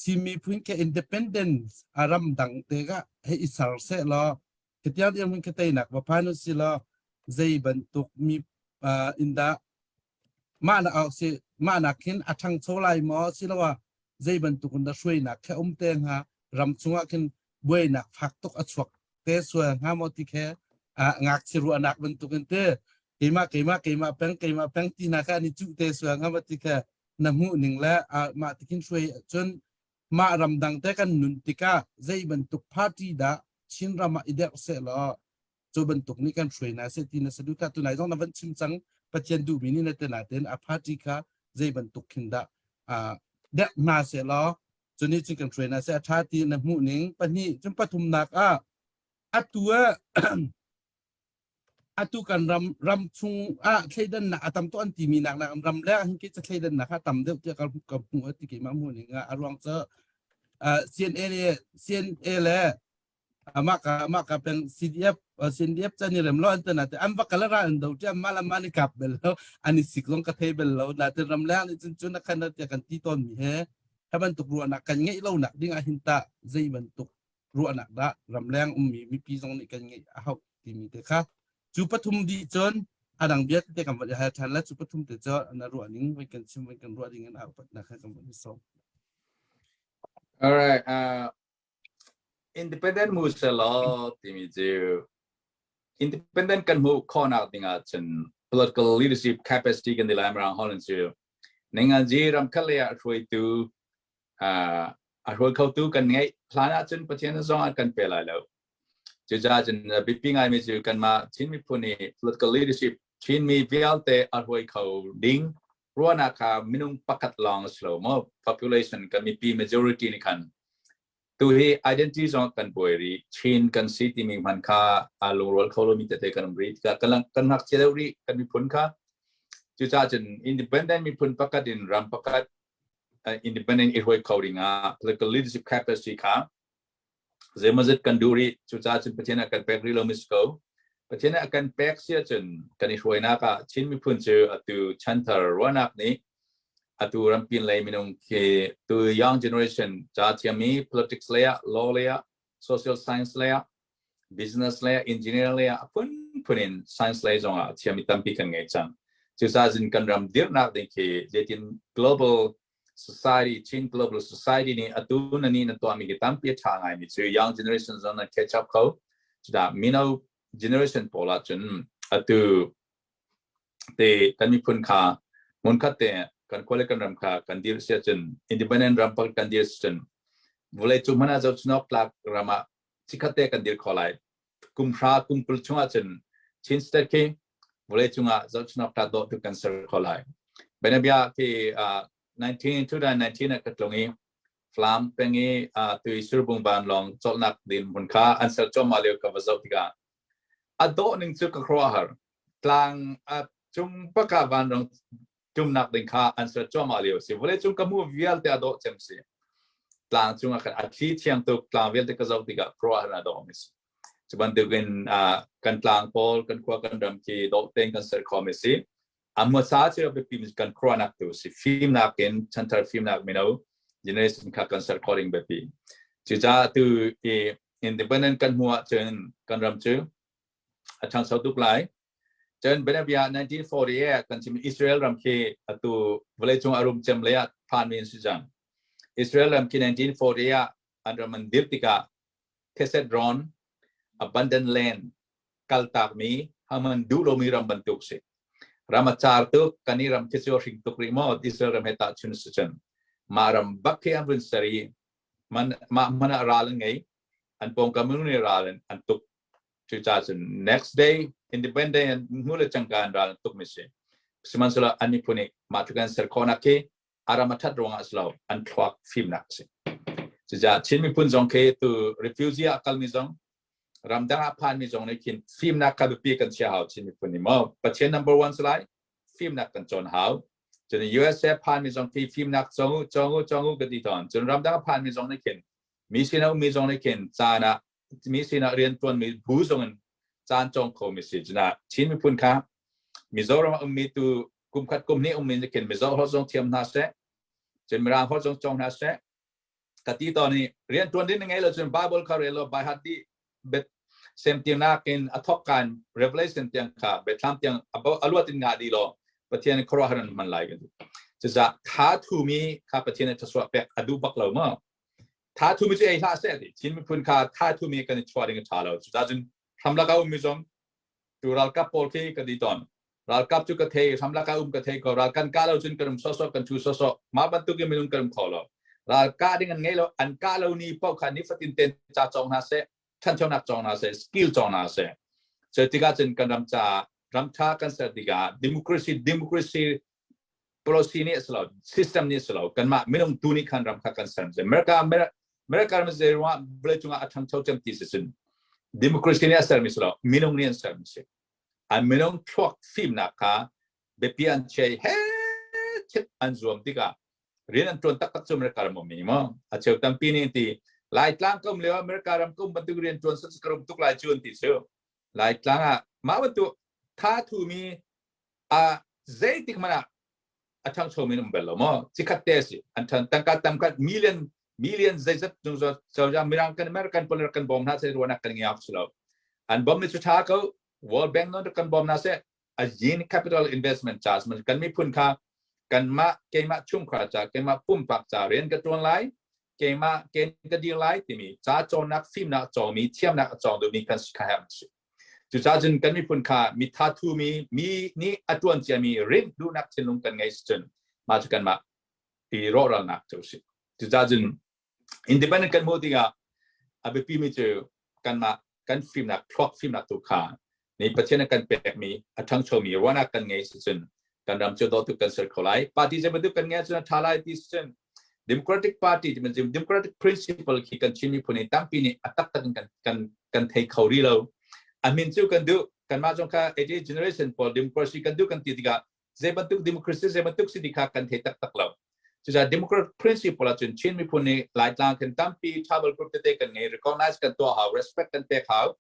Chin miphun ke independence a ram dang te ka hei i ser se law khatiang tiang hun khatei nak va phan si law zei bantuk mi inda mah na au si mah nak khin a ṭhangcho lai maw siloah zei bantuk in dah hruainak khe um te hnga, ram chungah khin buainak fak tuk a chuak te sual hnga maw ti khe ngakchia ruahnak bantuk in te keimah keimah keimah peng keimah peng ti hna kha an i cuh te sual hnga maw ti khe na hmuh ning le mah ti khin hruai cun mah ramdang te kan nun tikah zei bantuk party dah Chin ram ah i derh seh law cu bantuk nih kan hruai hna seh ti na saduhthah tunai zong na van chim cang. Pathian duhmi nih na te nain a party kha zei bantuk khin dah dek hna seh law cu nih cun kan hruai hna seh a ṭha ti na hmuh ning pahnih. Cun pathumnak ah atu ah atu kan ram ram chung ah thleidannak a tam tuk an timi nak nak ram le hin ke thleidannak kha tam deuh tiah ka ka hmuh ti keimah hmuh ning ah a ruang cu CNA le CNA le amah ka amah ka peng CDF CNDF chan i rem lo an tan te an va kal ra an do ti amma lamma ni kap bel lo an i sik zong ka thei bel lo na te ram le ni cun cun khan te kan ti ton mi he he bantuk ruahnak kan ngeih lo nak ding ah hin ta zei bantuk ruahnak dah ramleng ummi mipi zong nih kan ngeih a hauh timi te kha cu pathum di cun adang bia te kan van i hal than la. Cu pathum te cu na ruah ning voi kan chim voi kan ruah ding in a upatnak kha kan van i sawm. All right, independent mu selaw timi cu independent kan hmuh khawhnak ding ahcun political leadership capacity kan ti lai mirang holh cu ninganzi ramkhat lei ah hruaitu a hruai khotu kan ngeih hlan ahcun Pathian zong an kan pe lai lo. Cucaah cun biapi ngaimi cu kanmah Chin miphun nih political leadership Chinmi vialte a hruai kho ding ruahnak kha minung pakhat lawng a si lo maw, population kan mipi majority nih khan. Tu hi identity zong kan buai rih. Chin kan si timi hman kha aa lungrual kho lomi tete kan um rih tikah kan kan ngakchia deuh rih kan miphun kha. Cucaah cun independent miphun pakhat in ram pakhat independent i hruai kho ding ah political leadership capacity kha zeimawzat kan duh rih. Cucaah cun Pathian a kan pek rih lo mis ko. Pathian a kan pek si ahcun kan i hruainak ah Chin miphun cu atu chanthar ruahnak nih atu rampin lei minung khi tu young generation ca thiammi politics lei ah, law lei ah, social science lei ah, business lei ah, engineer lei ah, a phunphun in science lei zong ah thiammi tampi kan ngei cang. Cucaah cun kan ram dirhnak ding khi zeitin global society, Chin global society nih atu na ni na tuahmi khi tampi a ṭha ngaimi cu young generation zong na catch up kho. Cudah mino generation pawl ah cun atu te kan miphun kha hmunkhat te kan khua le kan ram kha kan dir si ahcun, independent ram pakhat kan dir si cun vawlei cung hmanh ah zohchunawk tlak ram ah chikkhat te kan dir kho lai. Kum hra kum 20 chung ahcun Chin State khi vawlei cungah zohchunawk tlak dawh tu kan ser kho lai. Benabia khi. 19 2019 ah ka tlung i Falam peng i tui Surbung vanlawng cawlhnak din hmun kha an ser cuahmah lio ka va zoh tikah a dawh ning cu ka khuaruahhar. Tlang a cung bak ah vanlawng tumnak ding kha an ser cuahmah lio a si. Vawleicung ka hmuh vialte a dawh cem si. Tlang cung ah khan a thli thiang tuk, tlang vialte ka zoh tikah khuaruahhar a dawh mi si. Cu bantukin kan tlang pawl, kan khua kan ram khi dawh tein kan ser khawh mi si. A hmasa cu biapi kan khuaruahnak tu si. Fimnak in chanthar fimnak mino generation kha kan ser khawh ding biapi. Cucaah tu i independent kan hmuh ahcun kan ram cu a ṭhangcho tuk lai. Cun bianabia 1948 kan chim Israel ram khi atu vawleicung a rum cem lei ah phanmi an si cang. Israel ram khi 1948 ah an ram an dirh tikah theset rawn abundant land kaltakmi haman duh lomi ram bantuk si. Ram a car tuk, kan i ram khi cu a hring tuk rih maw Israel ram he tahchun si cun. Mah ram bak khi an vun ser i man, mah hmanh ah ral an ngei. An pawngkam minung nih ral an tuk. Cucaah cun next day independent hnu le cangka an ral an tuk mi si. Sihmanhsehlaw an miphun nih mah tluk an ser khawhnak khi a ram a ṭhat ruangah a si lo, an thluak fimnak a si. Cucaah Chin miphun zong khi tu refugee ah kalmi zong ramdang ah phanmi zong nih khin fimnak kha biapi kan chia hau Chin miphun nih maw Pathian number one si lai fimnak kan cawn hau. Cun USA phanmi zong khi fimnak cawng u cawng u cawng u ka ti tawn. Cun ramdang a phanmi zong nih khin mi sin a ummi zong nih khin caan ah mi sinah rian ṭuanmi bu zong in caan cawng khomi si. Cunah Chin miphun kha Mizoram a ummi tu kum khat kum hnih ummi nih khin Mizo holh zong thiam hna seh, cun Mirang holh zong cawng hna seh. Ka ti tawn i rian ṭuan ding na ngei lo cun Bible kha rel law by heart dih bet semtirnak in a thawk kan Revelation tiang kha Bethlehem tiang a luat in ngah dih law Pathian khuaruahhar an hman lai kan ti. Cucaah tha thumi kha Pathian nih thluachuah pek a duh bak lo maw? Tha thumi cu ei hlah seh ti. Chin miphun kha tha thumi kan i chuah ding a ṭha lo. Cucaah cun hramlak a ummi zong tu ralkap pawl khi ka ti tawn. Ralkap cu ka thei, hramlak ah um ka thei ko. Ral kan kah lo cun kan um sawsawh, kan ṭhu sawsawh. Mah bantuk in minung kan um kho lo. Ral kah ding an ngei lo, an kah lo ni paoh kha nifatin ten ca cawng hna seh, ṭhanchonak cawng hna seh, skill cawng hna seh. Cu tikah cun kan ram caah ram ṭha kan ser tikah democracy democracy policy nih a si lo system nih a si lo kanmah minung tu nih khan ram kha kan ser America America ram zei ruangah vawleicung ah a ṭhangcho cem ti si cun democracy nih a sermi si lo minung nih an sermi si an minung thluak fimnak kha biapi an chei he chit an zuam tikah rian an ṭuan taktak cu America ram ummi maw a cheu tampi nih ti Laitlang ka um lio America ram ka um bantuk rian ṭuan sa ka rum tuk lai cu an ti cu Laitlang ah mah bantuk tha thumi a zeitik hmanh ah a ṭhangcho mi an um bal lo maw cikhat te a si an ṭhan tangka tamkhat million million zeizat cozah mirang kan American pawl kan bawm hna seh ruahnak kan ngiak si lo an bawm mi cu ṭha ko World Bank non kan bawm hna seh a yin capital investment ca kan miphun kha kanmah keimah chungkhar ca keimah pumpak ca rian ka ṭuan lai keimah ken ka dir lai timi ca cawnnak fimnak cawngmi thiamnak a cawng duhmi kan si kha herh si Cucaah cun kan miphun kha mi tha thumi mi nih a ṭuan ciami rinh duhnak thinlung kan ngei cun mah cu kanmah i rawhralnak cu a si. Cucaah cun independent kan hmuh tikah a biapimi cu kanmah kan fimnak thluak fimnak tu kha ni Pathian a kan pekmi a ṭhangchomi ruahnak kan ngei si cun kan ram cu dawtu kan ser kho lai. Party zei bantuk kan ngei cun a ṭha lai ti si cun Democratic Party Democratic principle khi kan Chin miphun hi tampi nih a taktak in kan kan kan thei kho rih lo. A min cu kan duh kanmah zong kha 88 generation pawl democracy kan duh kan ti tikah zei bantuk democracy zei bantuk si ti kha kan thei taktak lo. Cucaah democratic principle ahcun Chin miphun nih Laitlang khin tampi tribal group tete kan ngei recognize kan tuah hau respect kan pek hau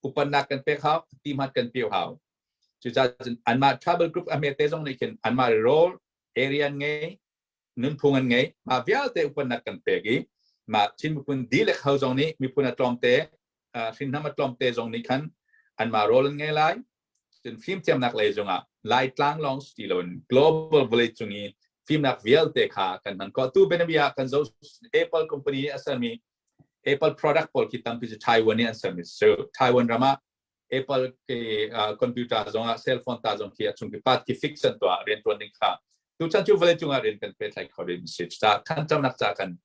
upannak kan pek hau ti hmat kan pio hau. Cucaah cun anmah tribal group a hmete zong nih khin anmah role area an ngei nunphung an ngei mah vialte upannak kan pek i mah Chin miphun dihlek ho zong nih miphun a tlawmte hrinhnam a tlawmte zong nih khan anmah role an ngei lai cun fimthiamnak lei zongah Laitlang lawng si loin global vawlei cung i fimnak vialte kha kan hman khawh tu bianabia kan zo Apple company a sermi Apple product pawl khi tampi cu Taiwan nih an sermi cu Taiwan ram ah Apple ke computer zong ah cell phone ta zong khi a chung ki part ki fix an tuah rian tuan ding kha tu chan cu vawlei cungah rian kan pehthlai kho ding si ca thanchonak ca kan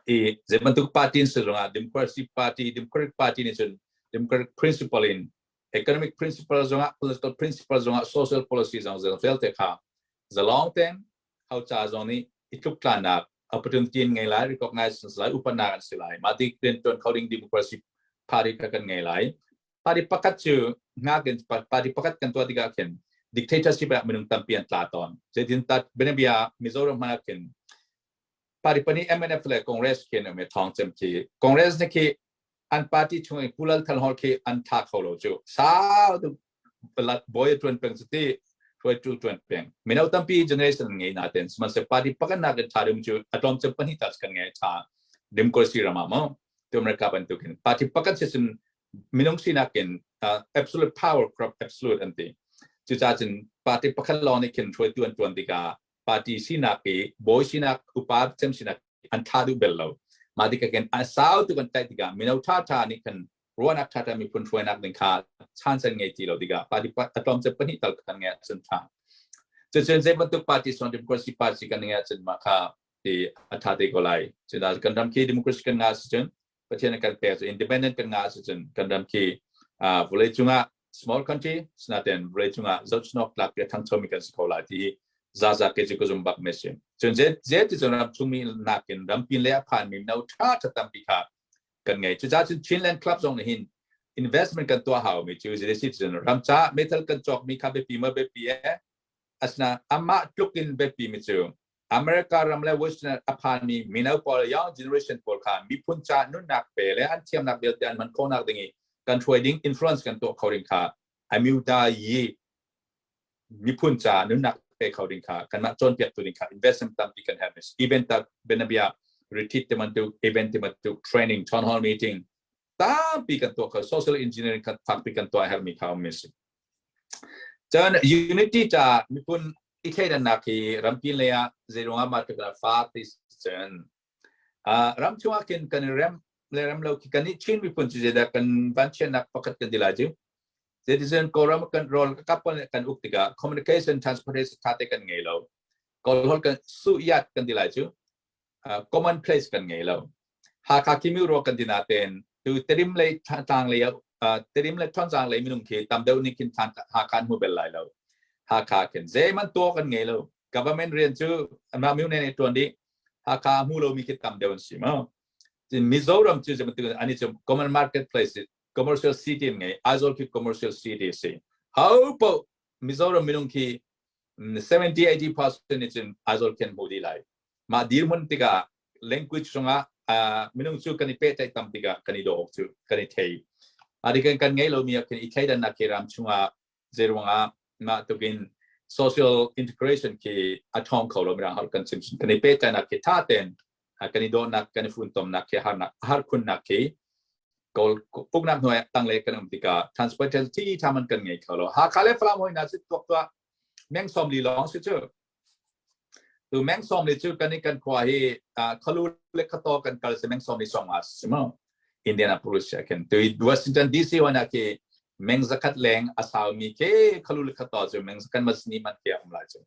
i zei bantuk party in si zongah democracy party democratic party nih cun democratic principle in economic principle zongah political principle zongah social policy zong zel vialte kha zalong ten. Hau ca zong nih i tluktlanak opportunity an ngei lai, recognize an si lai, upatnak an si lai. Mah ti riantuan kho ding democracy party kha kan ngei lai. Party pakhat cu ngak in party pakhat kan tuah tikah khin dictatorship ah minung tampi an tla tawn. Zeitin tat bianabia Mizoram hmanh ah khin party pahnih MNF le Congress khin um i thawng cem khi Congress nih khi an party chung in Pu Lal Than Hall khi an tha kho lo cu. Sau tu bawi tuan peng cu ti hruaitu tuan peng. Mino tampi generation ngei na ten sihmanhsehlaw party pakhat nak in tha dum cu a tlawm cem pahnih ta kan ngei tha democracy ram ah mo tu America bantukin party pakhat si cun minung sinak in absolute power corrupt absolute an ti. Cucaah cun party pakhat lawng nih khin hruaitu an tuan tikah party sinak i bawi sinak upa cem sinak an tha duh bel lo. Mah tikah khin a sau tu kan tlaih tikah mino tha tha nih khan ruahnak tha tha miphun hruainak ding kha chance an ngei ti lo tikah party a tlawm cem pahnih tal kan ngei ahcun tha. Cucun zei bantuk party son democracy party kan ngei ahcun mah kha ti a tha te ko lai. Cucaah kan ram khi democracy kan ngah si cun Pathian a kan pek cu independent kan ngah si cun kan ram khi vawlei cungah small country sinaten vawlei cungah zohchunawk tlak te thangchomi kan si kho lai ti hi zaza ke cu ka zum bak me si. Cun ze ze ti cun ram chungmi nakin rampin le a phanmi no tha tha tampi kha kan ngei. Cucaah cun Chinland Club zong nih hin investment kan tuah hau mi cu zedesi cun ram ca metal kan cawk mi kha biapi ma biapi e asina amah tluk in biapi mi cu America ram le Western a phanmi mino pawl young generation pawl kha miphun ca nunnak pe le an thiamnak vialte an hman khawhnak ding i kan hruai ding influence kan tuah kho ding kha Amuda yi miphun ca nunnak pe kho ding kha kanmah cawnpiak tu ding kha investment tampi kan herh event tak benabia retreat te bantuk event te bantuk training town hall meeting tampi kan tuah kho social engineering kan fakpi kan tuah hermi kha um si cun unity ca miphun i thleidannak hi rampi lei ah zeiruangah mah tluk fak ti cun ram chungah khin kan i rem le rem lo khi kan i Chin miphun cu zeidah kan vanchiatnak pakhat kan ti lai cu zeticun Kawlram kan rawl kap kan uk tikah communication transportation tha te kan ngei lo Kawlhol kan suyat kan ti lai cu common place kan ngei lo Hakha Kimiu ro kan ti natein tu Tedim lei tlang lei Tedim le Thonzang lei minung khi tam deuh nih khin Hakha an hmu bel lai lo Hakha khin zeiman tuah kan ngei lo government rian cu amah miu ne tuan dih Hakha hmu lomi khi tam deuh an si mo Mizoram cu zeibantuk ani cu common marketplace commercial city ngei Aizawl khi commercial city si ho po Mizoram minung khi 70 80% nih cun Aizawl khin hmu dih lai mah dirhmun tikah language zongah minung cu kan i pehtlaih tam tikah kan i dawh awk cu kan i thei. Adikan kan ngei lomi ah khin i thleidannak khi ram chungah zeiruangah mah tukin social integration khi a ṭhawng kho lo mirang holh kan chim kan i pehtlaihnak khi tha tein kan i dawhnak kan i funtomnak khi harnak har khunnak khi kawl uknak hnuai tangle kan um tikah transportation thi thaman kan ngei kho lo Hakha le Falam hoi na si tuak tuah meng som li lawng si cu Tu meng sawm li cu kan i kan khua hi khalu le khato kan kal si meng sawm li sawm nga si mo Indianapolis ah khin tu Washington DC wana khi meng zakhat leng a sau mi ke khalu le khato cu meng kan mas ni man ke um lai cu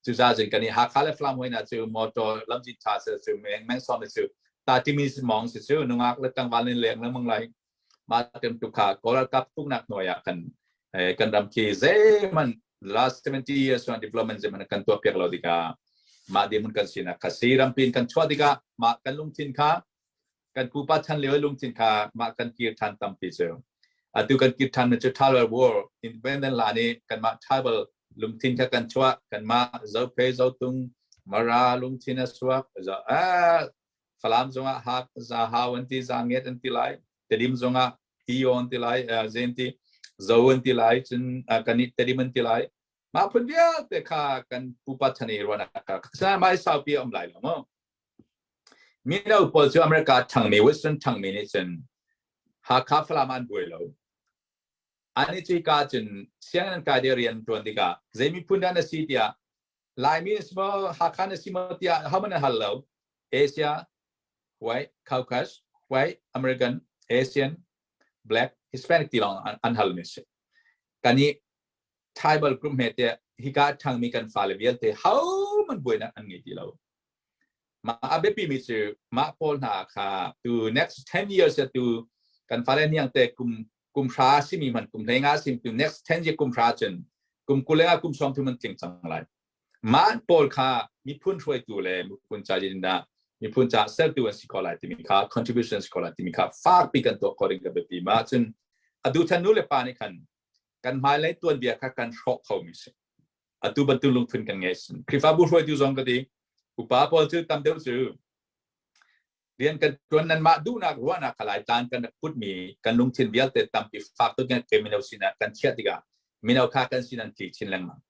cu za cun kan i Hakha le Falam hoina cu motor lamzi tha se cu meng meng sawm li cu ta timi si mong si cu nungak le tlangval nin leng lengmang lai mah tem tu kha Kawl ralkap tuknak hnuai ah kan kan ram khi zeihmanh last 70 years on development zeihmanh kan tuah piak lo tikah mah dirhmun kan sinak kha si rampi in kan chuah tikah mah kan lungthin kha kan pupa chan lio lungthin kha mah kan kir than tampi cu atu kan kir than cu tribal war independent la nih kanmah tribal lungthin kha kan chuah kanmah Zophe Zotung Mara lungthin a suak Falam zongah hak za hau an ti zangiat an ti lai Tedim zongah Tio an ti lai zen ti Zo an ti lai cun kan i Tedim an ti lai mah phun vialte kha kan pupa chan i ruahnak kha sa mai saupi um lai lo mu mino pawl cu America thangmi Western thangmi nih cun Hakha Falam an buai lo ani cui ka cun sianginn kai de rian tuan tikah zei miphun dah na si tiah Laimi na si maw Hakha na si maw tiah hohmanh an hal lo Asia white Caucasus white American Asian black Hispanic ti lawng an hal mi si kan i tribal group hme te hika thangmi kan fale vialte hohmanh buainak an ngei ti lo mah a biapi mi cu mah pawl hna kha tu next 10 years tu kan fale niang te kum kum hra simi man kum hlei nga sim tu next 10 year kum hra cun kum kule kum som thum an tling cang lai. Mah pawl kha miphun hruaitu le miphun ca dah miphun ca sertu an si ko lai timi kha contribution si ko lai timi kha fakpi kan tuah khawh ding ka biapi. Mah cun atu chan nu le pa nih khan kan hmailei tuanbia kha kan hrawh khomi si. Atu bantuk lungthin kan ngei sin. Khrihfabu hruaitu zong ka ti. Upa pawl cu tam deuh cu rian kan tuan nan mah duhnak ruahnak kha lai tlan kan rak putmi kan lungthin vialte tampi fak tuk in mino sinah kan chiah tikah mino kha kan sin an tli chin lengmang.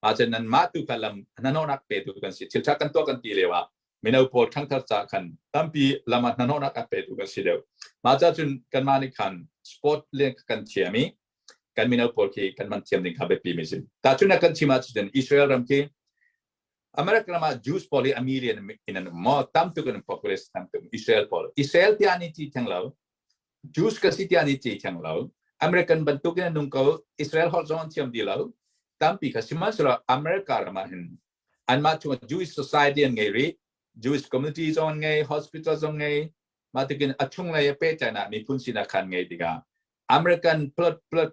Ahcun nan mah tu kha lam hnahnawhnak petu kan si. Thil ṭha kan tuah kan ti lio ah mino pawl ṭhangthar ca khan tampi lam ah hnahnawhnak a petu kan si deuh. Mah ca cun kanmah nih khan sport le kan thiam i kan mino pawl khi kan man thiam ding kha biapi mi si. Tahchunhnak kan chim ahcun Israel ram khi America ram ah Jews pawl hi a million in an um maw tam tuk in population tam tuk Israel pawl. Israel tiah ni ti theng lo. Jews ka si tiah ni ti theng lo. American bantuk in nung ko Israel holh zong an thiam ti lo. Tampi kha sihmanhsehlaw America ram ah hin anmah chung Jewish society an ngei rih. Jewish community zong an ngei, hospital zong ngei. Mah tikin a chunglei a pehtlaihnak miphun sinak khan ngei tikah American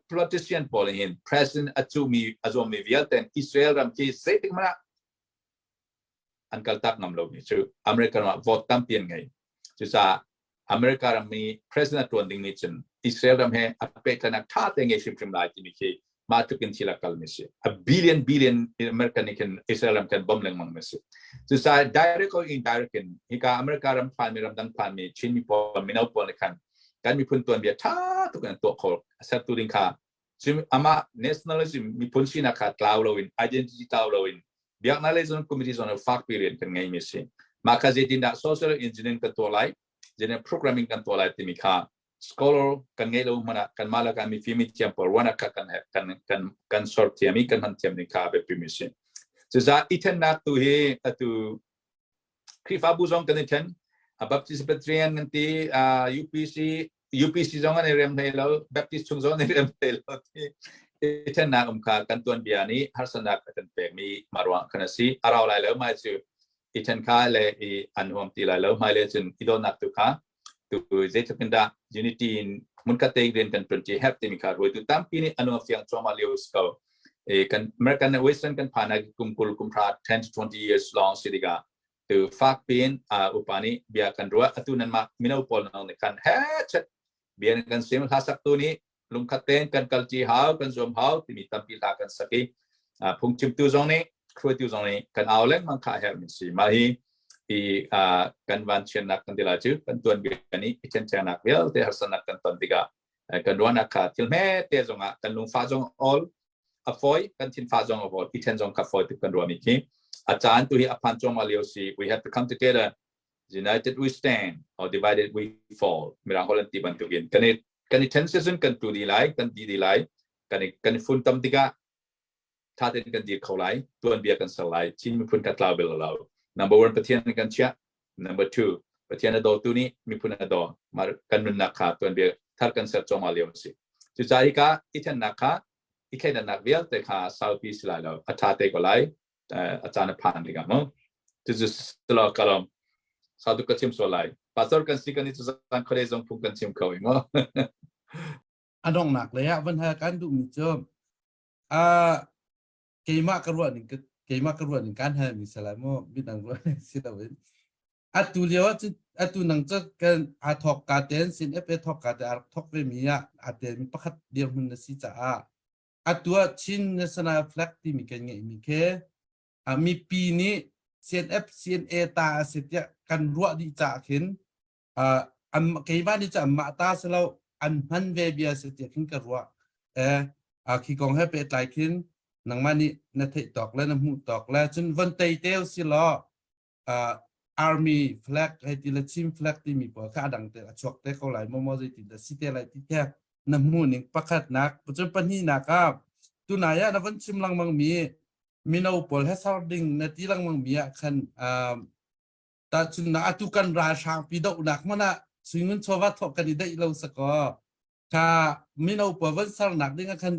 politician pawl hin president a cuhmi a zuammi vialte Israel ram khi zeitik hmanh ah an kaltak ngam lomi cu American ah vote tampi an ngei. Cucaah America ram i president a ṭuan dingmi cun Israel ram he a pehtlaihnak ṭha te ngei hrimhrim lai timi khi mah tluk in thil a kalmi si. A billion billion American nih khin Israel ram kan bawmh lengmang mi si. Cucaah direct or indirect in hika America ram phanmi ramdang phanmi Chin mi pawl mino pawl nih khan kan miphun tuanbia ṭha tuk in an tuah kho a sertu ding kha amah nationalism miphun sinak kha tlau loin identity tlau loin biaknak lei zon committee zon fakpi rian kan ngei mi si. Mah kha zeitindah social engineering kan tuah lai, zeitin programming kan tuah lai timi kha scholar kan ngei lo hmanh ah kanmah lakah mifim mithiam pawl ruahnak kha kan kan kan kan sor thiam i kan hman thiam ning kha a biapi mi si. Cucaah i thennak tu hi atu Khrihfabu zong kan i then. Baptist Presbyterian kan ti, UPC UPC zong an i rem hlei lo, Baptist chung zong an i rem hlei lo ti i thennak um kha kan tuanbia nih harsatnak a kan pekmi mah ruang khan a si. A rau lai lo mai cu i then kha le i an huam ti lai lo hmai le cun i dawtnak tu kha tu zeitluk in dah unity in hmunkhat te rian kan ṭuan ṭi herh timi kha ruaitu tampi nih anu a fiang cuahmah lio si ko. E, kan American Western kan phan ah kum kul kum hra 10 to 20 years long si tikah tu fak piin upa nih bia kan ruah atu nan mah mino pawl nang nih khan he chet bia kan sim hla sak tu nih lungkhat tein kan kal ṭi hau kan zuam hau timi tampi hla kan sak i phungchimtu zong nih hruaitu zong nih kan au lengmang kha a herhmi si mah hi i kan van chiannak kan ti lai cu kan tuanbia nih i ṭhenṭhengnak vialte harsatnak kan ton tikah kan ruahnak kha thil hme te zongah kan lungfah zong awl a fawi kan thinfah zong a fawi i ṭhen zong kha fawi tuk kan ruahmi khi a caan tu hi a phan cuahmah lio si we have to come together united we stand or divided we fall mirang holh an ti bantukin kan i kan i ṭhen season kan tu di lai kan di di lai kan i kan i fun tam tikah ṭha tein kan dir kho lai tuanbia kan ser lai Chin miphun kan tlau bel lo number one Pathian kan chiah number two Pathian a dawtu nih miphun a daw kan nunnak kha tuanbia thar kan ser cuahmah lio a si cucaah hika i ṭhennak kha i thleidannak vialte kha saupi si lai lo a ṭha te ko lai a caan a phan tikah mu cucu silo kalom satu ka chim sual lai pastor kan si kan i cuzan khole zong phung kan chim kho i mu A donghnak lei ah van hal kan duhmi cu a keimah ka ruah ning keimah ka ruah ning kan hal mi salai mu midang ruah ning si lo in atu lio ah cun atu nang cu kan aa thawk ka ten sin fa thawk ka te a rak thawk ve mi ah aa tel mi pakhat dirhmun na si caah atu ah Chin National Flag timi kan ngeih mi khi mipi nih CNF CNA ta a si tiah kan ruah dih caah khin keimah nih cu anmah ta si lo an hman ve bia si tiah khin ka ruah. Khi kong he pehtlai khin nangmah nih na theih tawk le na hmuh tawk le cun von tei te si law army flag hei ti le Chin flag timi pawl kha a dang te a chuak te ko lai maw maw zeitin dah si te lai ti the na hmuh ning pakhatnak cun pahnihnak ah tunai ah na von chim lengmang mi mino pawl he sar ding na ti lengmang mi ah khan tahchun na atu kan ralhrang pi dohnak hmanh ah suingun chawva thawk kan i daih lo sakaw kha mino pawl von sarnak ding ah khan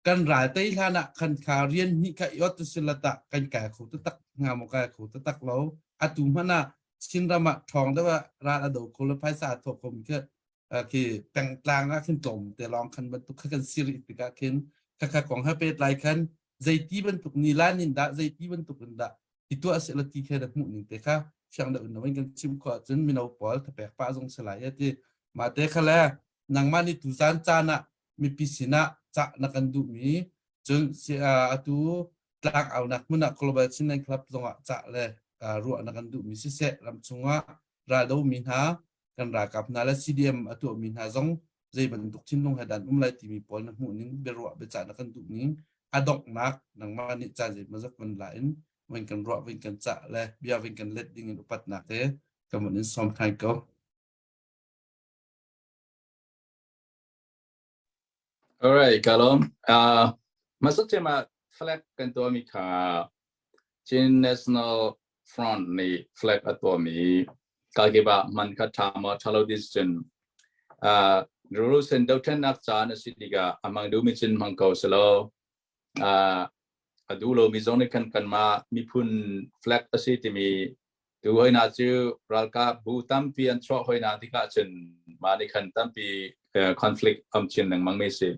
kan ral tei hlan ah khan kha rian hnih kha i ot silata kan kai kho taktak hnga maw kai kho taktak lo atu hmanh ah Chinram ah ṭhawng deuh ah ral a do kho le phaisa a thawk khomi khi khi pengtlang ah khin tlawm te lawng khan bantuk kha kan si rih tikah khin khakha kong he pehtlai khan. Zeiti bantuk nilan in dah, zeiti bantuk in dah i tuah seh la ti khe na hmuh ning te kha fiang deuh in na kan chim khawh ahcun mino pawl thapek pah zong si lai ti. Mah te kha le nangmah nih tuzan caan ah mipi sinah cah na kan duhmi cun atu tlang aunak hmun ah Global Chinland Club zongah cah le ruah na kan duhmi siseh ram chungah raldo mi hna kan ralkap hna le CDM a tuahmi hna zong zei bantuk thinlung he dan um lai timi pawl na hmuh ning biaruah biacah na kan duh ning a donghnak nangmah nih caan zeimawzat van la in van kan ruah van kan cah le bia van kan let ding in upatnak te kan van in sawm than ko. Alright, kalom. Masacema flag kan tuahmi kha Chin National Front nih flag a tuahmi kakip ah man kha ṭha maw ṭha lo decision revolution dothlennak caan a si tikah a hmang duhmi cun hmang ko selaw a duh lomi zong nih khan kanmah miphun flag a si timi tu hoina cu ralkap bu tampi an chuah hoina tikah cun mah nih khan tampi conflict am chin lengmang mi si.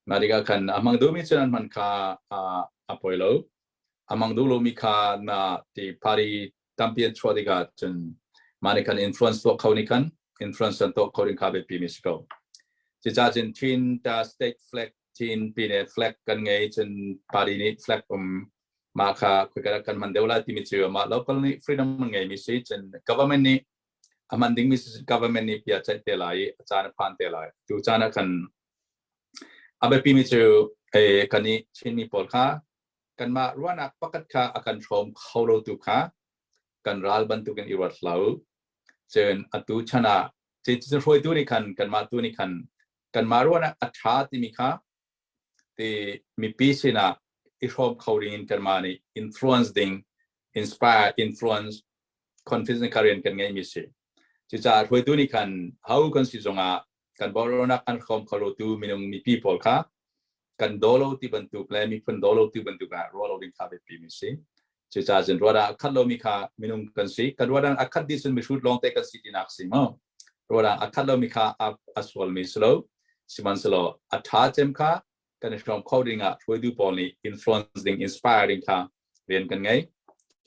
Mah tikah khan a hmang duhmi cun an hman kha a poi lo. A hmang duh lomi kha na ti party tampi an chuah tikah cun mah nih khan influence tuah kho nih khan influence an tuah kho ding kha biapi mi si ko. Cucaah cun Chin state flag Chin pine flag kan ngei cun party nih flag um mah kha khoika kan hman deuh lai timi cu mah local nih freedom an ngei mi si cun government nih a hman ding mi si government nih bia ceih te lai i a caan a phan te lai. Tu caan ah khan a biapi mi cu kan i Chinmi pawl kha kanmah ruahnak pakhat kha a kan hrawm kho lo tu kha kan ral bantukin i ruat lo. Cun atu chan ah cun hruaitu nih khan kanmah tu nih khan kanmah ruahnak a ṭha timi kha ti mipi sinah i hrawm kho ding in kanmah nih influence ding inspire influence confidence kha rian kan ngeimi si. Cucaah hruaitu nih khan ho kan si zongah kan bornak an hrawm kho lo tu minung mipi pawl kha kan daw lo ti bantuk le miphun daw lo ti bantuk ah ruah lo ding kha biapi mi si. Cucaah cun ruah a khat lomi kha minung kan si. Kan ruah a khat dih cun mihrut lawngte kan si tinak si maw? Ruah a khat lomi kha a sualmi si lo. Sihmanhsehlaw a ṭha cem kha kan i hrawm kho ding ah hruaitu pawl nih influence ding, inspire ding kha rian kan ngei.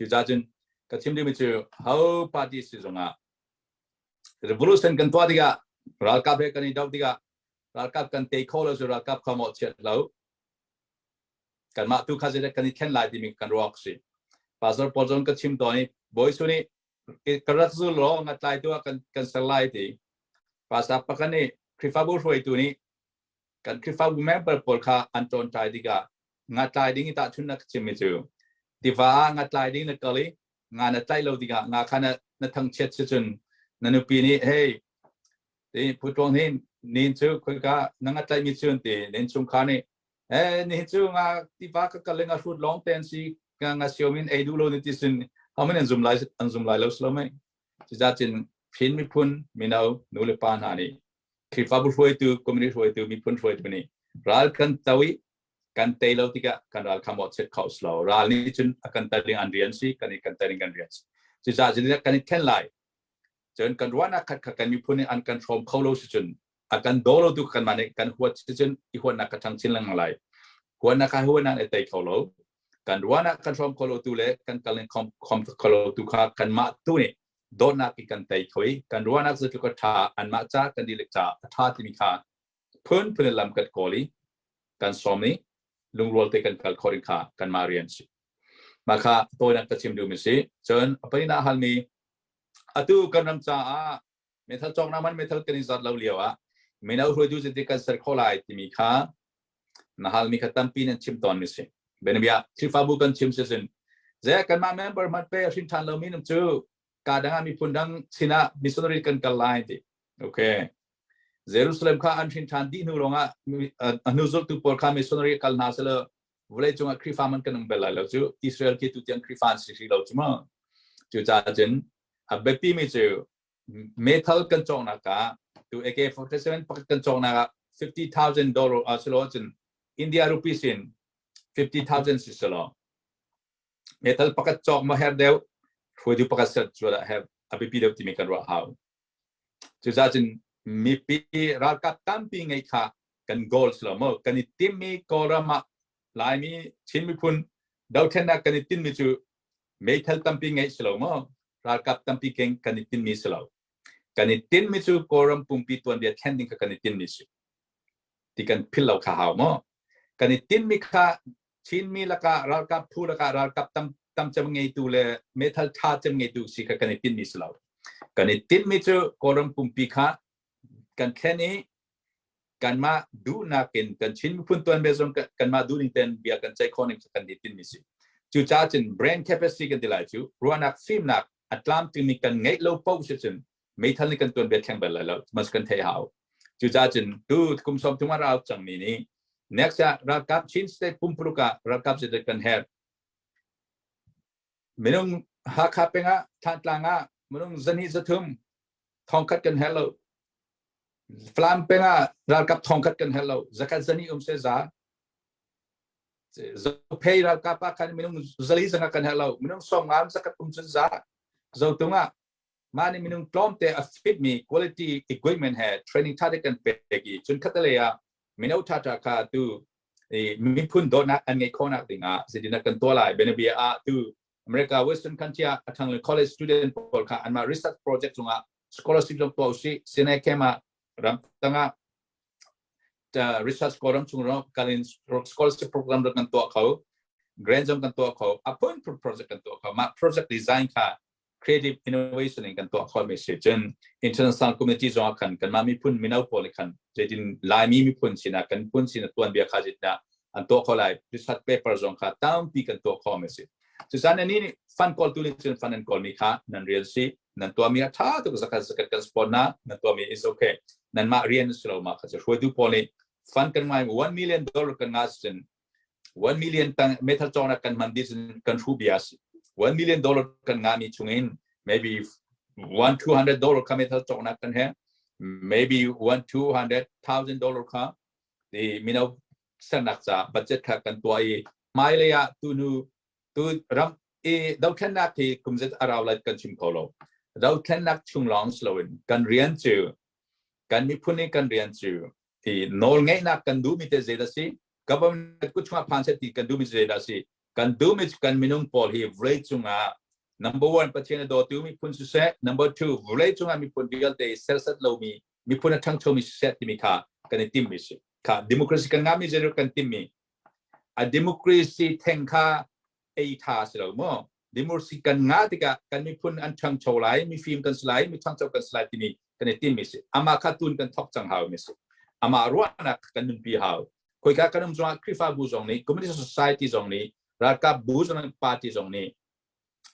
Cucaah cun ka chim dingmi cu ho party si zongah revolution kan tuah tikah ralkap he kan i doh tikah ralkap kan tei kho lo cu ralkap kha mawhchiat lo. Kanmah tu kha zeidah kan i thlen lai timi kan ruak si. Pastor Paul zong ka chim tawn i Bawi Jesuh nih ka rak zul law ngatlai tu ah kan ser lai ti. Pastor pakhat nih Khrihfabu hruaitu nih kan Khrihfabu member pawl kha an ṭawnṭai tikah ngatlai ding i tahchunhnak ka chimmi cu tiva ah ngatlai ding na kal i nga na tlaih lo tikah nga kha na thangchiat si cun na nupi nih hey ti phuṭuang hi nin cu khoika na ngatlaihmi cu an ti nin chungkhar nih eh nihin cu nga tiva ka kal nga hrut lawng ten si nga nga siom in ei duh lo ni ti sin how many an zum lai an zum lai lo slo mai cucacin Chin miphun mino nu le pa hna nih Khrihfabu hruaitu community hruaitu miphun hruaitu nih ral kan to i kan tei lo tikah kan ral kha mawhchiat kho lo ral nih cun a kan tel ding an rian si kan i kan tel ding kan rian si cucaah cun kan i then lai cun kan ruahnak khat kha kan miphun nih an kan hrawm kho lo si cun a kan daw lo tu kanmah nih kan huat si cun i huatnak ka ṭhang chin lengmang lai huatnak kha huatnak nih tei kho lo kan ruahnak kan hrawm kho lo tu le kan kal in khom khom kho lo tu kha kanmah tu nih dawtnak i kan tei kho i kan ruahnak zeitluk a ṭha anmah ca kan dihlak ca a ṭha timi kha phun phun in lam kan kawl i kan sawm i lungrual te kan kal kho ding kha kanmah rian si mah kha tawinak ka chim duhmi si cun a pahnihnak halmi atu kan ram caah meithal cawknak man meithal kan i zat lo lio ah mino hruaitu zeiti kan ser khawh lai timi kha na halmi kha tampi nan chim tawn mi si benabia Khrihfabu kan chim si sin ze kanmah member hmat pe hrin than lomi nam cu ka dang ah miphun dang sinah missionary kan kal lai ti okay Jerusalem kha an hrin than dih hnu lawngah a hnu zultu pawl kha missionary kal hna selo vawlei cungah Khrihfa man kan um bel lai lo cu Israel khi tu tiang Khrihfa an si hri lo cu mu cu caah cun a biapi mi cu meithal kan cawknak ah tu AK-47 pakhat kan cawknak ah $50,000 dollar a silo cun India rupees in 50,000 si silo meithal pakhat cawk ma her deuh hruaitu pakhat set cu dah her a biapi deuh timi kan ruah hau cucaah cun mipi ralkap tampi ngei kha kan goal silo mo kan i timmi Kawlram ah. Laimi Chin miphun dothlennak kan i tinmi cu meithal tampi ngeih si lo maw? Ralkap tampi keng kan i tinmi si lo. Kan i tinmi cu Kawlram pumpi tuanbia thlen ding kha kan i tinmi si. Ti kan philh lo kha hau maw? Kan i tinmi kha Chinmi lakah ralkap phu lakah ralkap tam tam cem ngeitu le meithal tha cem ngeitu si kha kan i tinmi si lo. Kan i tinmi cu Kawlram pumpi kha kan thlen i kanmah duhnak in kan Chin miphun tuanbia zong kanmah duhning ten bia kan ceih khawh ning kan i tinmi si. Cucaah cun brain capacity kan ti lai cu ruahnak fimnak a tlamtlingmi kan ngeih lo paoh si cun meithal nih kan tuanbia thleng bal lai lo mas kan theih hau. Cucaah cun tu kum 30 a rau cangmi nih next ah ralkap Chin state pumpuluk ah ralkap zeidat kan herh. Minung Hakha peng ah Thantlang ah minung zani zathum thongkhat kan herh lo. Falam peng ah ralkap thongkhat kan herh lo. Zakhat zani um se za. Zophei ralkap ah khan minung zali zanga kan herh lo. Minung som ngam zakhat um cun za. Zotung ah mah nih minung tlawmte a fit mi quality equipment he training tha te kan pek i cun khatalei ah mino tha tha kha tu miphun dawtnak an ngeih khawhnak ding ah zeitindah kan tuah lai bianabia ah tu America Western country ah a thang college student pawl kha anmah research project cungah scholarship zong tuah usih Sinai camp ah ram tangah research program chung ro kalin scholarship program kan tuah kho grant zong kan tuah kho a phun phun project kan tuah kho mah project design kha creative innovation in kan tuah khawh mi si cun international community zong ah khan kanmah miphun mino pawl khan zeitin Laimi miphun sinah kan phun sinah tuanbia kha zeitinah an tuah khawh lai research paper zong kha tampi kan tuah khawh mi si cucan ani nih fund kawltu nih cun fund an kawl mi kha nan rian si nan tuah mi a tha tuk zakat zakat kan support na nan tuah mi is okay nan mah rian si lo ma kha cu hruaitu pawl nih fund kan ngai $1 million kan nga cun 1 million tang metal cawknak kan hman dih cun kan hru bia si $1 million kan nga mi chungin maybe $1 $200 kha metal cawknak kan he maybe $1 $200,000 kha di mino sernak ca budget kha kan tuah i hmailei ah tunu tu ram i dothlennak hi kum zet a rau lai kan chim kho lo. Dothlennak chung lawng si loin kan rian cu, kan miphun i kan rian cu i nawlngeihnak kan duhmi te zeidah si, government kut chungah phan set ti kan duhmi zeidah si? Kan duhmi kan minung pawl hi vawlei cungah number one Pathian a dawtu miphun siseh, number two vawlei cungah miphun vialte sersat lomi miphun a ṭhangchomi siseh timi kha kan i timmi si. Kha democracy kan ngahmi zeidah kan timmi a democracy theng kha ei tha si lo maw? Democracy kan ngah tikah kan miphun an ṭhangcho lai, mifim kan si lai, mi ṭhangcho kan si lai timi kan i timmi si. Amah kha tun kan thok cang hau mi si. Amah ruahnak kan nunpi hau. Khoika kan um zongah Khrihfabu zong nih, community society zong nih, ralkap bu zong nih, party zong nih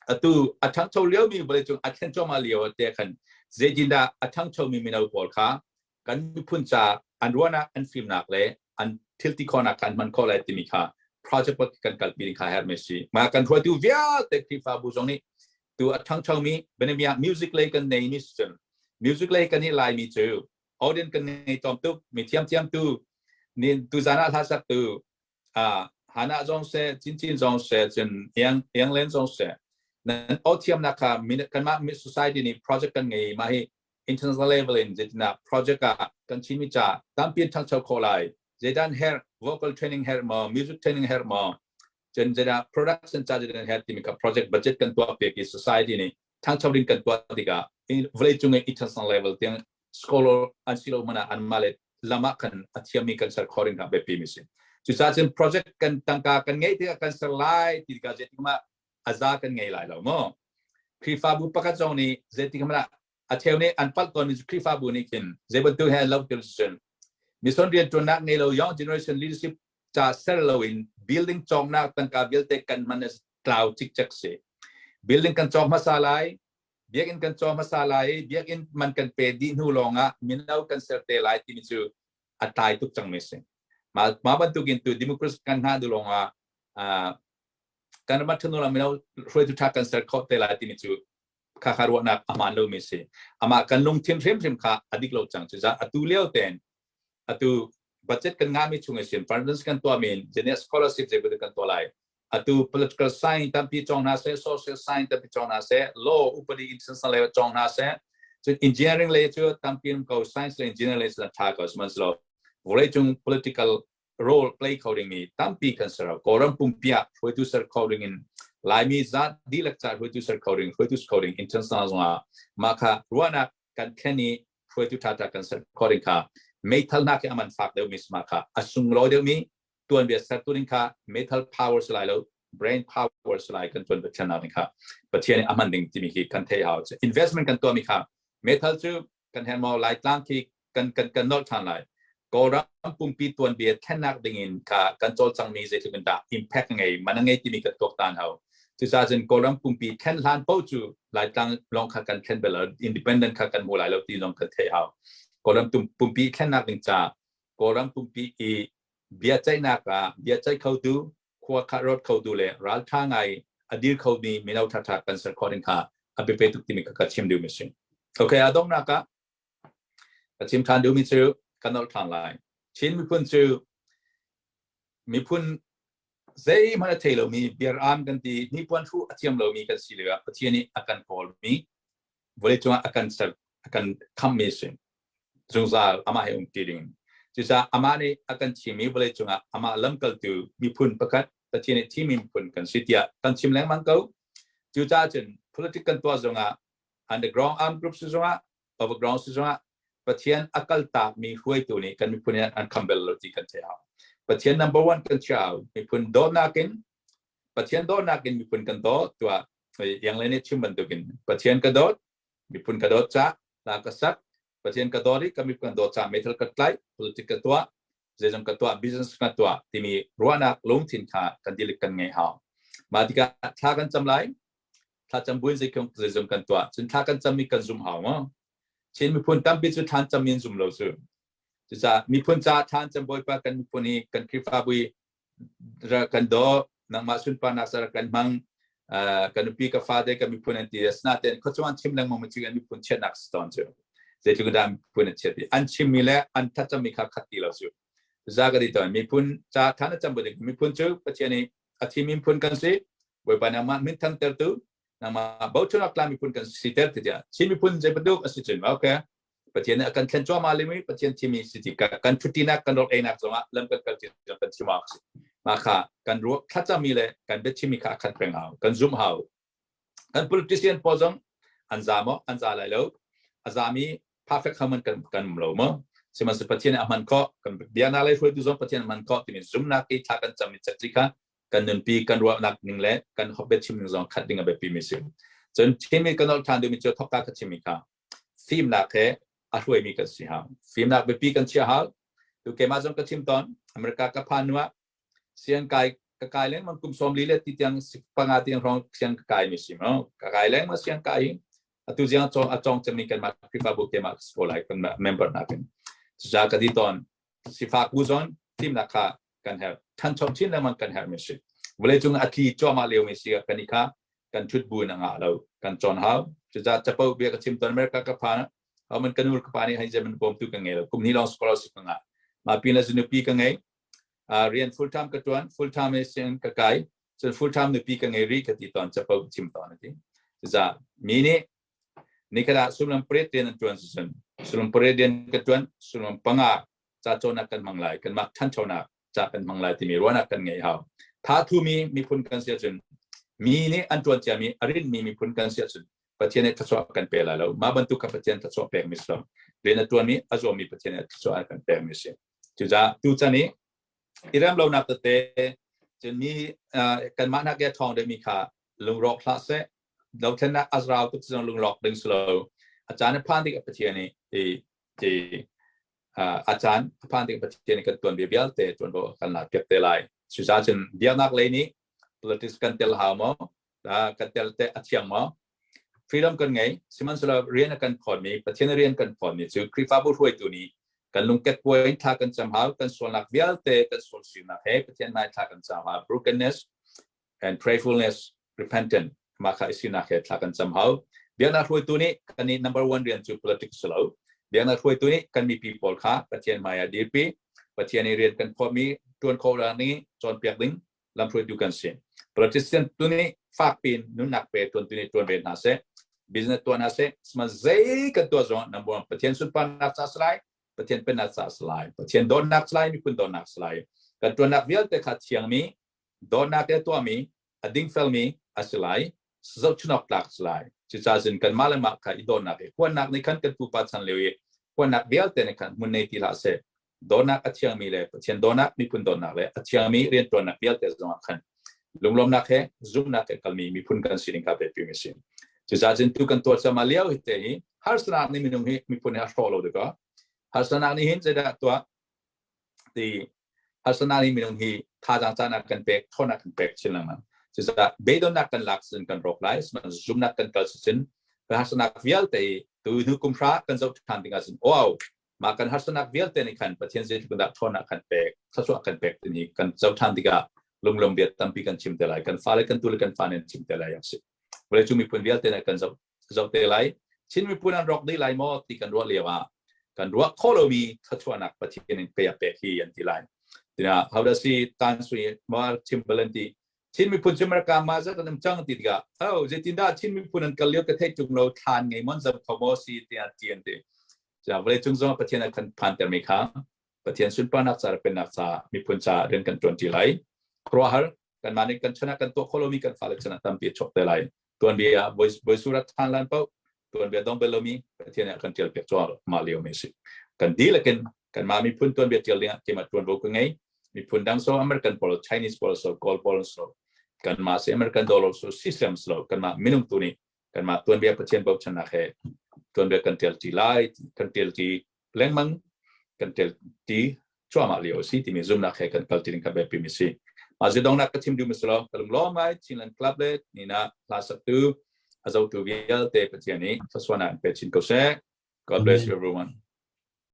atu a ṭhangcho liomi vawleicung a thlen cuahmah lio te khan zeitindah a ṭhangchomi mino pawl kha kan miphun ca an ruahnak, an fimnak le an thilti khawhnak kha an hman khawh lai timi kha project kan kalpi ding kha herh mi si. Mah kan hruaitu vialte Khrihfabu zong nih tu a ṭhangchomi benamia music lei kan nei mi cun music lei kan i laimi cu audience kan ngei tlawm tuk mi thiamthiam tu nin tu zan ah hla sak tu hana zong se cincin zong se cun yang yang len zong se nan aw thiamnak kha kanmah society nih project kan ngei. Mah hi international level in zeitinah project ah kan Chinmi ca tampi in ṭhangcho khawh lai, zeidan herh, vocal training herh maw, music training herh maw, cun zeidah production ca zeidan herh timi kha project budget kan tuah piak i society nih ṭhangcho ding kan tuah tikah vawleicung i international level tiang scholar an si lo hmanh ah anmah le lam ah khan a thiammi kan ser khawh ding kha biapi mi si. Cucaah cun project kan tangka kan ngeih tikah kan ser lai ti tikah zeitik mah a za kan ngei lai lo maw? Khrihfabu pakhat zong nih zeitik hmanh ah a cheu nih an palh tawnmi cu Khrihfabu nih khin zei bantuk he lo til cun mission rianṭuannak ngei lo, young generation leadership ca ser loin building cawknak tangka vialte kan hman tlau cikcek si. Building kan cawk hmasa lai, biakinn kan cawk hmasa lai, biakinn man kan pe dih hnu lawngah mino kan ser te lai timi cu a tlai tuk cang mi si. Mah bantukin tu democracy kan hna du lawngah kan ram thanu mino hruaitu ṭha kan ser khawh te lai timi cu kha kha ruahnak a hmaan lomi si. Amah kan lungthin hrimhrim kha a dik lo cang. Cucaah atu lio ten atu budget kan ngahmi chung in finance kan tuahmi in scholarship zei bantuk kan tuah lai, atu political science tampi cawng hna seh, social science tampi cawng hna seh, law upadi international level cawng hna seh, cun engineering lei cu tampi um ko, science le engineering lei cu tha ko. Sihmanhsehlaw vawleicung political role play kho ding mi tampi kan ser. Kawlram pumpi ah hruaitu ser kho ding in, Laimi zat dihlak ca hruaitu ser kho ding, hruaitu kho ding international zongah mah kha ruahnak kan thlen i hruaitu ṭha kan ser kho ding kha meithal hna khi aman fak deuh mi ma kha a sunglawi deuh mi tuanbia sertu ding kha meithal power si lai lo, brain power si lai. Kan tuanbia thlennak ding kha Pathian nih a hman ding timi khi kan thei hau. Investment kan tuah mi kha meithal cu kan hen maw Laitlang khi kan nolh ṭhan lai. Kawlram pumpi tuanbia thlennak ding in kha kan cawlcangmi zeitluk in dah impact ngei man a ngei timi kan tuaktan hau. Cucaah cun Kawlram pumpi thlen hlan paoh cu Laitlang lawng kha kan thlen bel lo, independent kha kan hmu lai lo ti zong kan theih hau. Kawlram pumpi thlennak ding ca, Kawlram pumpi i biaceihnak ah biaceih khotu, khua kha rawt khotu le ralṭha ngai a dir khomi mino ṭhaṭha kan ser khawh ding kha a biapi tuk timi ka chim duhmi si. Okay, a donghnak ah ka chim ṭhan duhmi cu ka nolh ṭhan lai. Chin miphun cu miphun zeihmanh a thei lomi, biaram kan ti, hnipuan hruh a thiam lomi kan si lioah Pathian nih a kan kawlmi, vawleicung ah a kan ser, a kan khammi si. Zungzal amah he um ti ding. Cucaah amah nih a kan thimmi, vawleicung ah amah lamkaltu miphun pakhat, Pathian nih thimmi miphun kan si tiah kan chim lengmang ko. Cucaah cun politic kan tuah zongah, underground armed groups zongah, overground si zongah Pathian a kaltakmi hruaitu nih kan miphun in an kham bel lo ti kan theih hau. Pathian number one kan chia hau. Miphun dawtnak in, Pathian dawtnak in miphun kan daw tuah yang le nih chim bantukin Pathian ka dawt, miphun ka dawt ca la ka sak, Pathian ka dawt i ka miphun dawt ca meithal ka tlai, politic ka tuah, zeizong ka tuah, business ka tuah timi ruahnak lungthin kha kan dilik kan ngei hau. Mah tikah thla kan cam lai, thlacam buin zeizong kan tuah cun thla kan cam i kan zum hau maw? Chin miphun tampi cu thlan cam in zum lo cu. Cucaah miphun caah thlan cam, Bawipa, kan miphun hi, kan Khrihfabu hi kan daw, nangmah sunparnak sar kan hmang, kan nupi ka fate kan miphun an ti. Asinain khuachung an chim lengmang mi cu kan miphun chiatnak si tawn cu. Zeitluk dah miphun an chiat an chimmi le an thlacammi kha khat ti lo cu. Za ka ti tawn, miphun ca than a cam bu miphun cu Pathian nih a thimi miphun kan si. Bawipa, nangmah min thantertu, nangmah bochan awk miphun kan siter ti tiah Chin miphun zei bantuk a si cun, okay, Pathian nih a kan thlen cuahmah limi Pathian thimi si ti kan ṭhuttinak, kan rawk einak zongah lam kan kal ti zong kan chim awk si. Mah kha kan ruah thlacammi le kan biachimmi kha a khat peng hau, kan zumh hau. Kan politician pawl zong an za maw? An za lai lo. A zami perfect haman kan um lo maw? Sihmanhsehlaw Pathian nih a hman khawh, kan biaknak lei hruaitu zong Pathian a hman khawh timi zumnak i thla kan cam i cakci kha kan nunpi, kan ruahnak ning le kan biachim ning zong khat ding a biapi mi si. Cun Chinmi kan nolh ṭhan duhmi cu thokka ka chimmi kha fimnak he a hruaimi kan si hau. Fimnak biapi kan chia hau. Tu keimah zong ka chim tawn, America ka phan hnu ah sian kai ka kai lengmang, kum 40 le ti tiang 5 tiang hrawng sian ka kai mi si mo. Ka kai lengmang sian kai, atu ziang chong a chong cemmi kanmah Khrihfabu keimah ka si ko lai, kan member nakin. Cucaah ka ti tawn, sifak bu zong fimnak kha kan herh, ṭhancho chin lengmang kan herh mi si. Vawleicung a tli cuahmah lio mi si kan i kha kan ṭhut bu in a ngah lo, kan cawn hau. Cucaah capo bia ka chim tawn, America ka phan ah man ka nu ka pa nih hei zeman bawmtu ka ngei lo, kum hnih lawng scholarship ka ngah. Mah pin le nupi ka ngei, rian full time ka ṭuan, full time in ka kai, cun full time nupi ka ngei rih ka ti tawn, capo ka chim tawn a ti. Cucaah mi nih nikhat ah sullam 8 rian an ṭuan cun sullam 8 rian ka ṭuan, sullam 5 ca cawnnak kan hmang lai, kanmah ṭhanchonak ca kan hmang lai timi ruahnak kan ngeih hau. Tha thumi miphun kan si ahcun, mi nih an ṭuan ciami a rinmi miphun kan si ahcun Pathian nih thluachuah kan pe lai lo. Mah bantuk kha Pathian thluachuah pekmi si lo. Rian a ṭuanmi, a zuammi Pathian nih thluachuah kan pekmi si. Cucaah tuchan i i rem lonak tete cun mi kanmah nak i a ṭhawng deuhmi kha lungrawk hlah seh. Dothlennak a rau tuk zong lungrawk ding si lo. A caan a phan tik Pathian nih ti a caan a phan tik Pathian nih kan tuanbia vialte tuanvo kan lak piak te lai. Cucaah cun biaknak lei nih politics kan tel hau maw? Kan tel te a thiang maw? Freedom kan ngei, sihmanhsehlaw rian a kan phawtmi, Pathian rian kan phawtmi cu Khrihfabu hruaitu nih kan lungket puai thla kan cam hau, kan sualnak vialte, kan sual sinak he Pathian hmai thla kan cam hau. Brokenness and prayerfulness, repentant, mah kha isinak he thla kan cam hau. Biaknak hruaitu nih kan nih number one rian cu politics si lo. Biaknak hruaitu nih kan mipi pawl kha Pathian hmai ah dirpi, Pathian i rian kan phawtmi tuan kho ning cawnpiak ding lamhruaitu kan si. Politician tu nih fak pin nunnak pe tuan tu nih tuan ve hna seh, business tuan hna seh, sihmanhsehlaw zei kan tuah zong number one Pathian sunparnak ca si lai, Pathian pennak ca si lai, Pathian dawtnak si lai, miphun dawtnak si lai. Kan ṭuannak vialte kha thiangmi, dawtnak he tuahmi, a dingfelmi a si lai, zohchunhawk tlak a si lai. Cucaah cun kanmah le mah kha i dawtnak i huatnak nih khan kan pupa chan lio i huatnak vialte nih khan hmun nei ti hlah seh. Dawtnak a thiangmi le Pathian dawtnak, miphun dawtnak le a thiangmi rianṭuannak vialte zongah khan lunglawmnak he zumhnak he kalmi miphun kan sining kha biapi a si. Cucaah cun tu kan tuah cuahmah lio hi te hi harsatnak nih minung hi miphun hi a hrawh lo dekaw. Harsatnak nih hin zeidah tuah ti harsatnak nih minung hi thazaang caan kan pek ṭhawnnak kan pek chin lengmang. Cucaah beidonnak kan lak cun kan rawk lai, sihmanhsehlaw zumhnak kan kal cun kan harsatnak vialte tu hnu kum hra kan zoh ṭhan ding ahcun wow mah kan harsatnak vialte nih khan Pathian zeitluk dah ṭhawnnak kan pek, thluachuah kan pek timi kan zoh ṭhan tikah lunglawm bia tampi kan chim te lai, kan fale kan tu le kan fa nih an chim te lai a si. Vawleicung miphun vialte nih kan zoh zoh te lai. Chin miphun an rawk dih lai maw ti kan ruah lio ah kan ruah khawh lomi thluachuahnak Pathian in pe a pek hi an ti lai. Tina how does he tan sui ma chim bal an ti Chin miphun cu America ma zat an um cang ti tikah oh zeitindah Chin miphun an kal lio ka theih tung lo thlan ngei mon zam kho maw si tiah ti an ti. Ja vawlei cung zong Pathian a kan phan termi kha Pathian sunparnak ca le pennak ca miphun ca rian kan tuan ti lai. Khuaruahhar kanmah nih kan chan ah kan tuah khawh lomi kan fale chan ah tampi a chuak te lai. Tuanbia voi surat than lan paoh tuanbia dong bel lomi Pathian nih a kan tial piak cuah mah lio mi si. Kan dihlak in kanmah miphun tuanbia tial ding ah keimah tuanvo ka ngei. Miphun dang so American pawl, Chinese pawl so, Kawl pawl so, kanmah si American dollar so system so kanmah minung tu nih kanmah tuanbia Pathian bochannak he tuanbia kan tial ti lai kan tial ti lengmang kan tial ti cuahmah lio si timi zumnak he kan kal ti ding kha biapi mi si. Mah zidongnak ka chim duh mi si lo ka lunglawm ngai Chinland Club le nina hla saktu a zotu vialte Pathian nih thluachuahnak in pe chin ko seh. God bless you everyone.